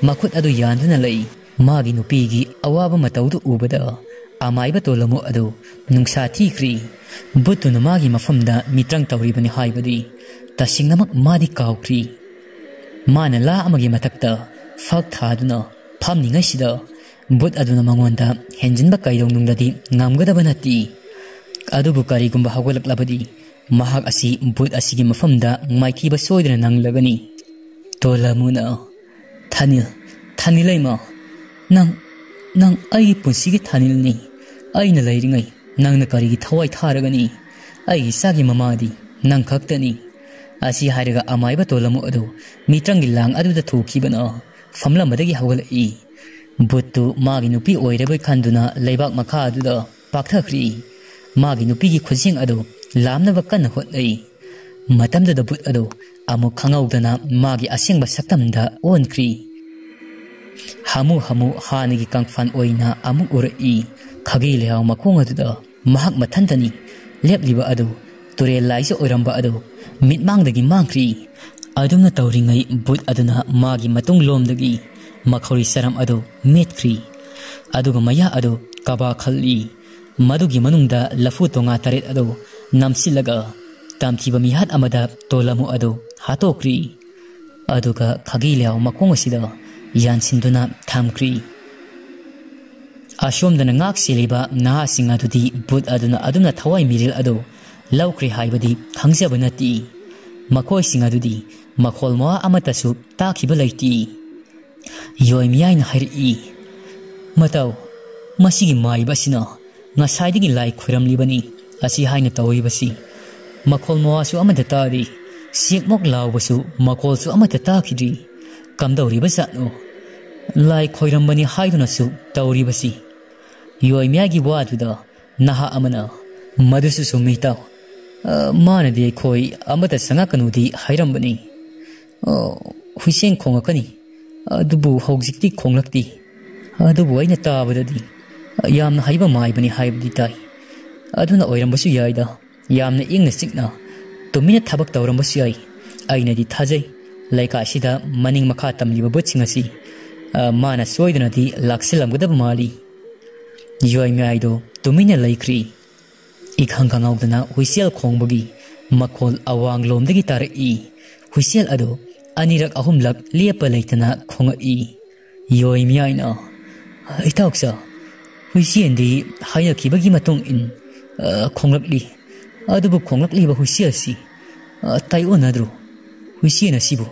ꯃꯈꯨꯠ ꯑꯗꯨ ꯌꯥꯟꯗꯨꯅ ꯂꯩ꯫ ꯃꯥꯒꯤ ꯅꯨꯄꯤꯒꯤ ꯑꯋꯥꯕ ꯃꯇꯧꯗꯨ ꯎꯕꯗ ꯑꯃꯥꯏꯕ ꯇꯣꯂꯃꯨ ꯑꯗꯨ ꯅꯨꯡꯁꯥ ꯊꯤꯈ꯭ꯔꯤ꯫ ꯕꯨꯠꯇꯨꯅ ꯃꯥꯒꯤ ꯃꯐꯝꯗ ꯃꯤꯇ꯭ꯔꯪ ꯇꯧꯔꯤꯕꯅꯤ ꯍꯥꯏꯕꯗꯤ ꯇꯁꯦꯡꯅꯃꯛ ꯃꯥꯗꯤ ꯀꯥꯎꯈ꯭ꯔꯤ꯫ ꯃꯥꯅ ꯂꯥ ꯑꯃꯒꯤ ꯃꯊꯛꯇ ꯐꯛ ꯊꯥꯗꯨꯅ ꯐꯝꯂꯤꯉꯩꯁꯤꯗ ꯕꯨꯠ ꯑꯗꯨꯅ ꯃꯉꯣꯟꯗ ꯍꯦꯟꯖꯤꯟꯕ ꯀꯩꯗꯧꯅꯨꯡꯗꯗꯤ ꯉꯝꯒꯗꯕ ꯅꯠꯇꯦ꯫ ꯑꯗꯨꯕꯨ ꯀꯔꯤꯒꯨꯝꯕ ꯍꯧꯒꯠꯂꯛꯂꯕꯗꯤ ꯃꯍꯥꯛ ꯑꯁꯤ ꯕꯨꯠ ꯑꯁꯤꯒꯤ ꯃꯐꯝꯗ ꯃꯥꯏꯊꯤꯕ ꯁꯣꯏꯗꯅ ꯅꯪꯂꯒꯅꯤ꯫ ꯇꯣꯂꯃꯨꯅ, "ꯊꯥꯅꯤꯜ, ꯊꯥꯅꯤꯜ ꯂꯩꯃ, ꯅꯪ, ꯅꯪ ꯑꯩꯒꯤ ꯄꯨꯟꯁꯤꯒꯤ ꯊꯥꯅꯤꯜꯅꯤ꯫ ꯑꯩꯅ ꯂꯩꯔꯤꯉꯩ ꯅꯪꯅ ꯀꯔꯤꯒꯤ ꯊꯋꯥꯏ ꯊꯥꯔꯒꯅꯤ? ꯑꯩꯒꯤ ꯏꯆꯥꯒꯤ ꯃꯃꯥꯗꯤ ꯅꯪ ꯈꯛꯇꯅꯤ"꯫ ꯑꯁꯤ ꯍꯥꯏꯔꯒ ꯑꯃꯥꯏꯕ ꯇꯣꯂꯃꯨ ꯑꯗꯨ ꯃꯤꯇ꯭ꯔꯪꯒꯤ ꯂꯥꯡ ꯑꯗꯨꯗ ꯊꯨꯈꯤꯕꯅ ꯐꯝꯂꯝꯕꯗꯒꯤ ꯍꯧꯒꯠꯂꯛꯏ꯫ ꯕꯨꯠꯇꯨ ꯃꯥꯒꯤ ꯅꯨꯄꯤ ꯑꯣꯏꯔꯕꯣꯏ ꯈꯟꯗꯨꯅ ꯂꯩꯕꯥꯛ ꯃꯈꯥ ꯑꯗꯨꯗ ꯄꯥꯛꯊꯈ꯭ꯔꯤ꯫ ꯃꯥꯒꯤ ꯅꯨꯄꯤꯒꯤ ꯈꯨꯖꯦꯡ ꯑꯗꯨ ꯂꯥꯝꯅꯕ ꯀꯟꯅ ꯍꯣꯠꯅꯩ꯫ ꯃꯇꯝꯗꯨꯗ ꯕꯨꯠ ꯑꯗꯨ ꯑꯃꯨꯛ ꯈꯪꯍꯧꯗꯅ ꯃꯥꯒꯤ ꯑꯁꯦꯡꯕ ꯁꯛꯇꯝꯗ ꯑꯣꯟꯈ꯭ꯔꯤ꯫ ꯍꯥꯃꯨ ꯍꯥꯃꯨ ꯍꯥꯟꯅꯒꯤ ꯀꯪꯐꯥꯟ ꯑꯣꯏꯅ ꯑꯃꯨꯛ ꯎꯔꯛꯏ꯫ ꯈꯥꯒꯤ ꯂꯩꯍꯥꯎ ꯃꯈꯣꯡ ꯑꯗꯨꯗ ꯃꯍꯥꯛ ꯃꯊꯟꯇꯅꯤ ꯂꯦꯞꯂꯤꯕ ꯑꯗꯨ꯫ ꯇꯨꯔꯦꯜ ꯂꯥꯏꯁꯨ ꯑꯣꯏꯔꯝꯕ ꯑꯗꯨ ꯃꯤꯠꯃꯥꯡꯗꯒꯤ ꯃꯥꯡꯈ꯭ꯔꯤ꯫ ꯑꯗꯨꯝꯅ ꯇꯧꯔꯤꯉꯩ ꯕꯨꯠ ꯑꯗꯨꯅ ꯃꯥꯒꯤ ꯃꯇꯨꯡ ꯂꯣꯝꯗꯒꯤ ꯃꯈꯧꯔꯤ ꯆꯔꯝ ꯑꯗꯨ ꯃꯦꯠꯈ꯭ꯔꯤ꯫ ꯑꯗꯨꯒ ꯃꯌꯥ ꯑꯗꯨ ꯀꯕꯥ ꯈꯜꯂꯤ꯫ ꯃꯗꯨꯒꯤ ꯃꯅꯨꯡꯗ ꯂꯐꯨ ꯇꯣꯉꯥ ꯇꯔꯦꯠ ꯑꯗꯨ ꯅꯝꯁꯤꯜꯂꯒ ꯇꯝꯊꯤꯕ ꯃꯤꯍꯥꯠ ꯑꯃꯗ ꯇꯣꯂꯃꯨ ꯑꯗꯨ ꯍꯥꯠꯇꯣꯛꯈ꯭ꯔꯤ꯫ ꯑꯗꯨꯒ ꯈꯥꯒꯤ ꯂꯩꯍꯥꯎ ꯃꯈꯣꯡ ꯑꯁꯤꯗ ꯌꯥꯟꯁꯤꯟꯗꯨꯅ ꯊꯝꯈ꯭ꯔꯤ꯫ ꯑꯁꯣꯝꯗꯅ ꯉꯥꯛ ꯁꯦꯜꯂꯤꯕ ꯅꯍꯥꯁꯤꯡ ꯑꯗꯨꯗꯤ ꯕꯨꯠ ꯑꯗꯨꯅ ꯑꯗꯨꯝꯅ ꯊꯋꯥꯏ ꯃꯤꯔꯦꯜ ꯑꯗꯨ ꯂꯧꯈ꯭ꯔꯦ ꯍꯥꯏꯕꯗꯤ ꯈꯪꯖꯕ ꯅꯠꯇꯦ꯫ ꯃꯈꯣꯏꯁꯤꯡ ꯑꯗꯨꯗꯤ ꯃꯈꯣꯜ ꯃꯋꯥ ꯑꯃꯠꯇꯁꯨ ꯇꯥꯈꯤꯕ ꯂꯩꯇꯦ꯫ ꯌꯣꯏ ꯃꯤꯌꯥꯏꯅ ꯍꯥꯏꯔꯛꯏ, "ꯃꯇꯧ, ꯃꯁꯤꯒꯤ ꯃꯥꯏꯕ ꯑꯁꯤꯅ ꯉꯁꯥꯏꯗꯒꯤ ꯂꯥꯏ ꯈꯣꯏꯔꯝꯂꯤꯕꯅꯤ ꯑꯁꯤ ꯍꯥꯏꯅ ꯇꯧꯔꯤꯕꯁꯤ꯫ ꯃꯈꯣꯜ ꯃꯋꯥꯁꯨ ꯑꯃꯠꯇ ꯇꯥꯗꯦ, ꯆꯦꯛꯃꯣꯛ ꯂꯥꯎꯕꯁꯨ ꯃꯈꯣꯜꯁꯨ ꯑꯃꯠꯇ ꯇꯥꯈꯤꯗ꯭ꯔꯤ꯫ ꯀꯝꯗꯧꯔꯤꯕ ꯖꯥꯠꯅꯣ? ꯂꯥꯏ ꯈꯣꯏꯔꯝꯕꯅꯤ ꯍꯥꯏꯗꯨꯅꯁꯨ ꯇꯧꯔꯤꯕꯁꯤ"꯫ ꯌꯣꯏ ꯃꯤꯌꯥꯏꯒꯤ ꯋꯥꯗꯨꯗ ꯅꯍꯥ ꯑꯃꯅ, "ꯃꯗꯨꯁꯨ ꯆꯨꯝꯃꯤ, ꯏꯇꯥꯎ꯫ ꯑ, ꯃꯥꯅꯗꯤ ꯑꯩꯈꯣꯏ ꯑꯃꯠꯇ ꯆꯪꯉꯛꯀꯅꯨꯗꯤ ꯍꯥꯏꯔꯝꯕꯅꯤ꯫ ꯑ, ꯍꯨꯏꯁꯦꯟ ꯈꯣꯡꯉꯛꯀꯅꯤ, ꯑꯗꯨꯕꯨ ꯍꯧꯖꯤꯛꯇꯤ ꯈꯣꯡꯂꯛꯇꯦ꯫ ꯑꯗꯨꯕꯨ ꯑꯩꯅ ꯇꯥꯕꯗꯗꯤ ꯌꯥꯝꯅ ꯍꯩꯕ ꯃꯥꯏꯕꯅꯤ ꯍꯥꯏꯕꯗꯤ ꯇꯥꯏ꯫ ꯑꯗꯨꯅ ꯑꯣꯏꯔꯝꯕꯁꯨ ꯌꯥꯏꯗ꯫ ꯌꯥꯝꯅ ꯏꯪꯅ ꯆꯤꯛꯅ ꯇꯨꯃꯤꯟꯅ ꯊꯕꯛ ꯇꯧꯔꯝꯕꯁꯨ ꯌꯥꯏ꯫ ꯑꯩꯅꯗꯤ ꯊꯥꯖꯩ, ꯂꯩꯀꯥꯏꯁꯤꯗ ꯃꯅꯤꯡ ꯃꯈꯥ ꯇꯝꯂꯤꯕ ꯚꯨꯠꯁꯤꯡ ꯑꯁꯤ, ꯑ, ꯃꯥꯅ ꯁꯣꯏꯗꯅꯗꯤ ꯂꯥꯛꯁꯤꯜꯂꯝꯒꯗꯕ ꯃꯥꯜꯂꯤ꯫ ꯌꯣꯏꯃꯌꯥꯏꯗꯣ ꯇꯨꯃꯤꯟꯅ ꯂꯩꯈ꯭ꯔꯤ꯫ ꯏꯈꯪ ꯈꯪꯍꯧꯗꯅ ꯍꯨꯏꯁꯦꯜ ꯈꯣꯡꯕꯒꯤ ꯃꯈꯣꯜ ꯑꯋꯥꯡꯂꯣꯝꯗꯒꯤ ꯇꯥꯔꯛꯏ꯫ ꯍꯨꯏꯁꯦꯜ ꯑꯗꯨ ꯑꯅꯤꯔꯛ ꯑꯍꯨꯝꯂꯛ ꯂꯦꯞꯄ ꯂꯩꯇꯅ ꯈꯣꯡꯉꯛꯏ꯫ ꯌꯣꯏꯃꯌꯥꯏꯅ, "ꯏꯇꯥꯎꯆꯥ, ꯍꯨꯏꯁꯦꯜꯗꯤ ꯍꯥꯏꯅꯈꯤꯕꯒꯤ ꯃꯇꯨꯡ ꯏꯟ, ꯑ, ꯈꯣꯡꯂꯛꯂꯤ꯫ ꯑꯗꯨꯕꯨ ꯈꯣꯡꯂꯛꯂꯤꯕ ꯍꯨꯏꯁꯦꯜ ꯑꯁꯤ, ꯑ, ꯇꯥꯏꯑꯣꯟꯅꯗ꯭ꯔꯣ? ꯍꯨꯏꯁꯦꯜ ꯑꯁꯤꯕꯨ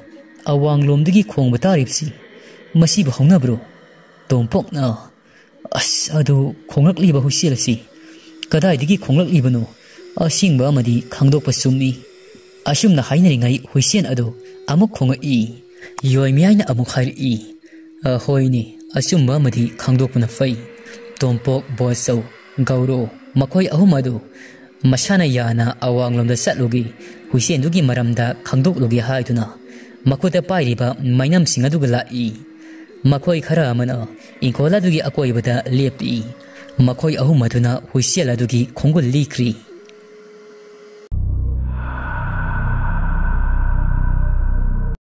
ꯑꯋꯥꯡꯂꯣꯝꯗꯒꯤ ꯈꯣꯡꯕ ꯇꯥꯔꯤꯕꯁꯤ ꯃꯁꯤꯕꯨ ꯍꯧꯅꯕ꯭ꯔꯣ?" ꯇꯣꯝꯄꯣꯛꯅ, "ꯑꯁ, ꯑꯗꯨ ꯈꯣꯡꯂꯛꯂꯤꯕ ꯍꯨꯏꯁꯦꯜ ꯑꯁꯤ ꯀꯗꯥꯏꯗꯒꯤ ꯈꯣꯡꯂꯛꯂꯤꯕꯅꯣ? ꯑꯁꯦꯡꯕ ꯑꯃꯗꯤ ꯈꯪꯗꯣꯛꯄ ꯆꯨꯝꯃꯤ꯫" ꯑꯁꯨꯝꯅ ꯍꯥꯏꯅꯔꯤꯉꯩ ꯍꯨꯏꯁꯦꯜ ꯑꯗꯨ ꯑꯃꯨꯛ ꯈꯣꯡꯂꯛꯏ꯫ ꯌꯣꯏꯃꯌꯥꯏꯅ ꯑꯃꯨꯛ ꯍꯥꯏꯔꯛꯏ, "ꯑ, ꯍꯣꯏꯅꯦ, ꯑꯆꯨꯝꯕ ꯑꯃꯗꯤ ꯈꯪꯗꯣꯛꯄꯅ ꯐꯩ꯫" ꯇꯣꯝꯄꯣꯛ, ꯕꯣꯆꯧ, ꯒꯧꯔꯣ, ꯃꯈꯣꯏ ꯑꯍꯨꯝ ꯑꯗꯨ ꯃꯁꯥꯅ ꯌꯥꯅ ꯑꯋꯥꯡꯂꯣꯝꯗ ꯆꯠꯂꯨꯒꯦ, ꯍꯨꯏꯁꯦꯜꯗꯨꯒꯤ ꯃꯔꯝꯗ ꯈꯪꯗꯣꯛꯂꯨꯒꯦ ꯍꯥꯏꯗꯨꯅ ꯃꯈꯨꯠꯇ ꯄꯥꯏꯔꯤꯕ ꯃꯩꯅꯝꯁꯤꯡ ꯑꯗꯨꯒ ꯂꯥꯛꯏ꯫ ꯃꯈꯣꯏ ꯈꯔ ꯑꯃꯅ ꯏꯪꯈꯣꯜ ꯑꯗꯨꯒꯤ ꯑꯀꯣꯏꯕꯗ ꯂꯦꯞꯄꯤ꯫ ꯃꯈꯣꯏ ꯑꯍꯨꯝ ꯑꯗꯨꯅ ꯍꯨꯏꯁꯦꯜ ꯑꯗꯨꯒꯤ ꯈꯣꯡꯒꯨꯜ ꯂꯤꯈ꯭ꯔꯤ꯫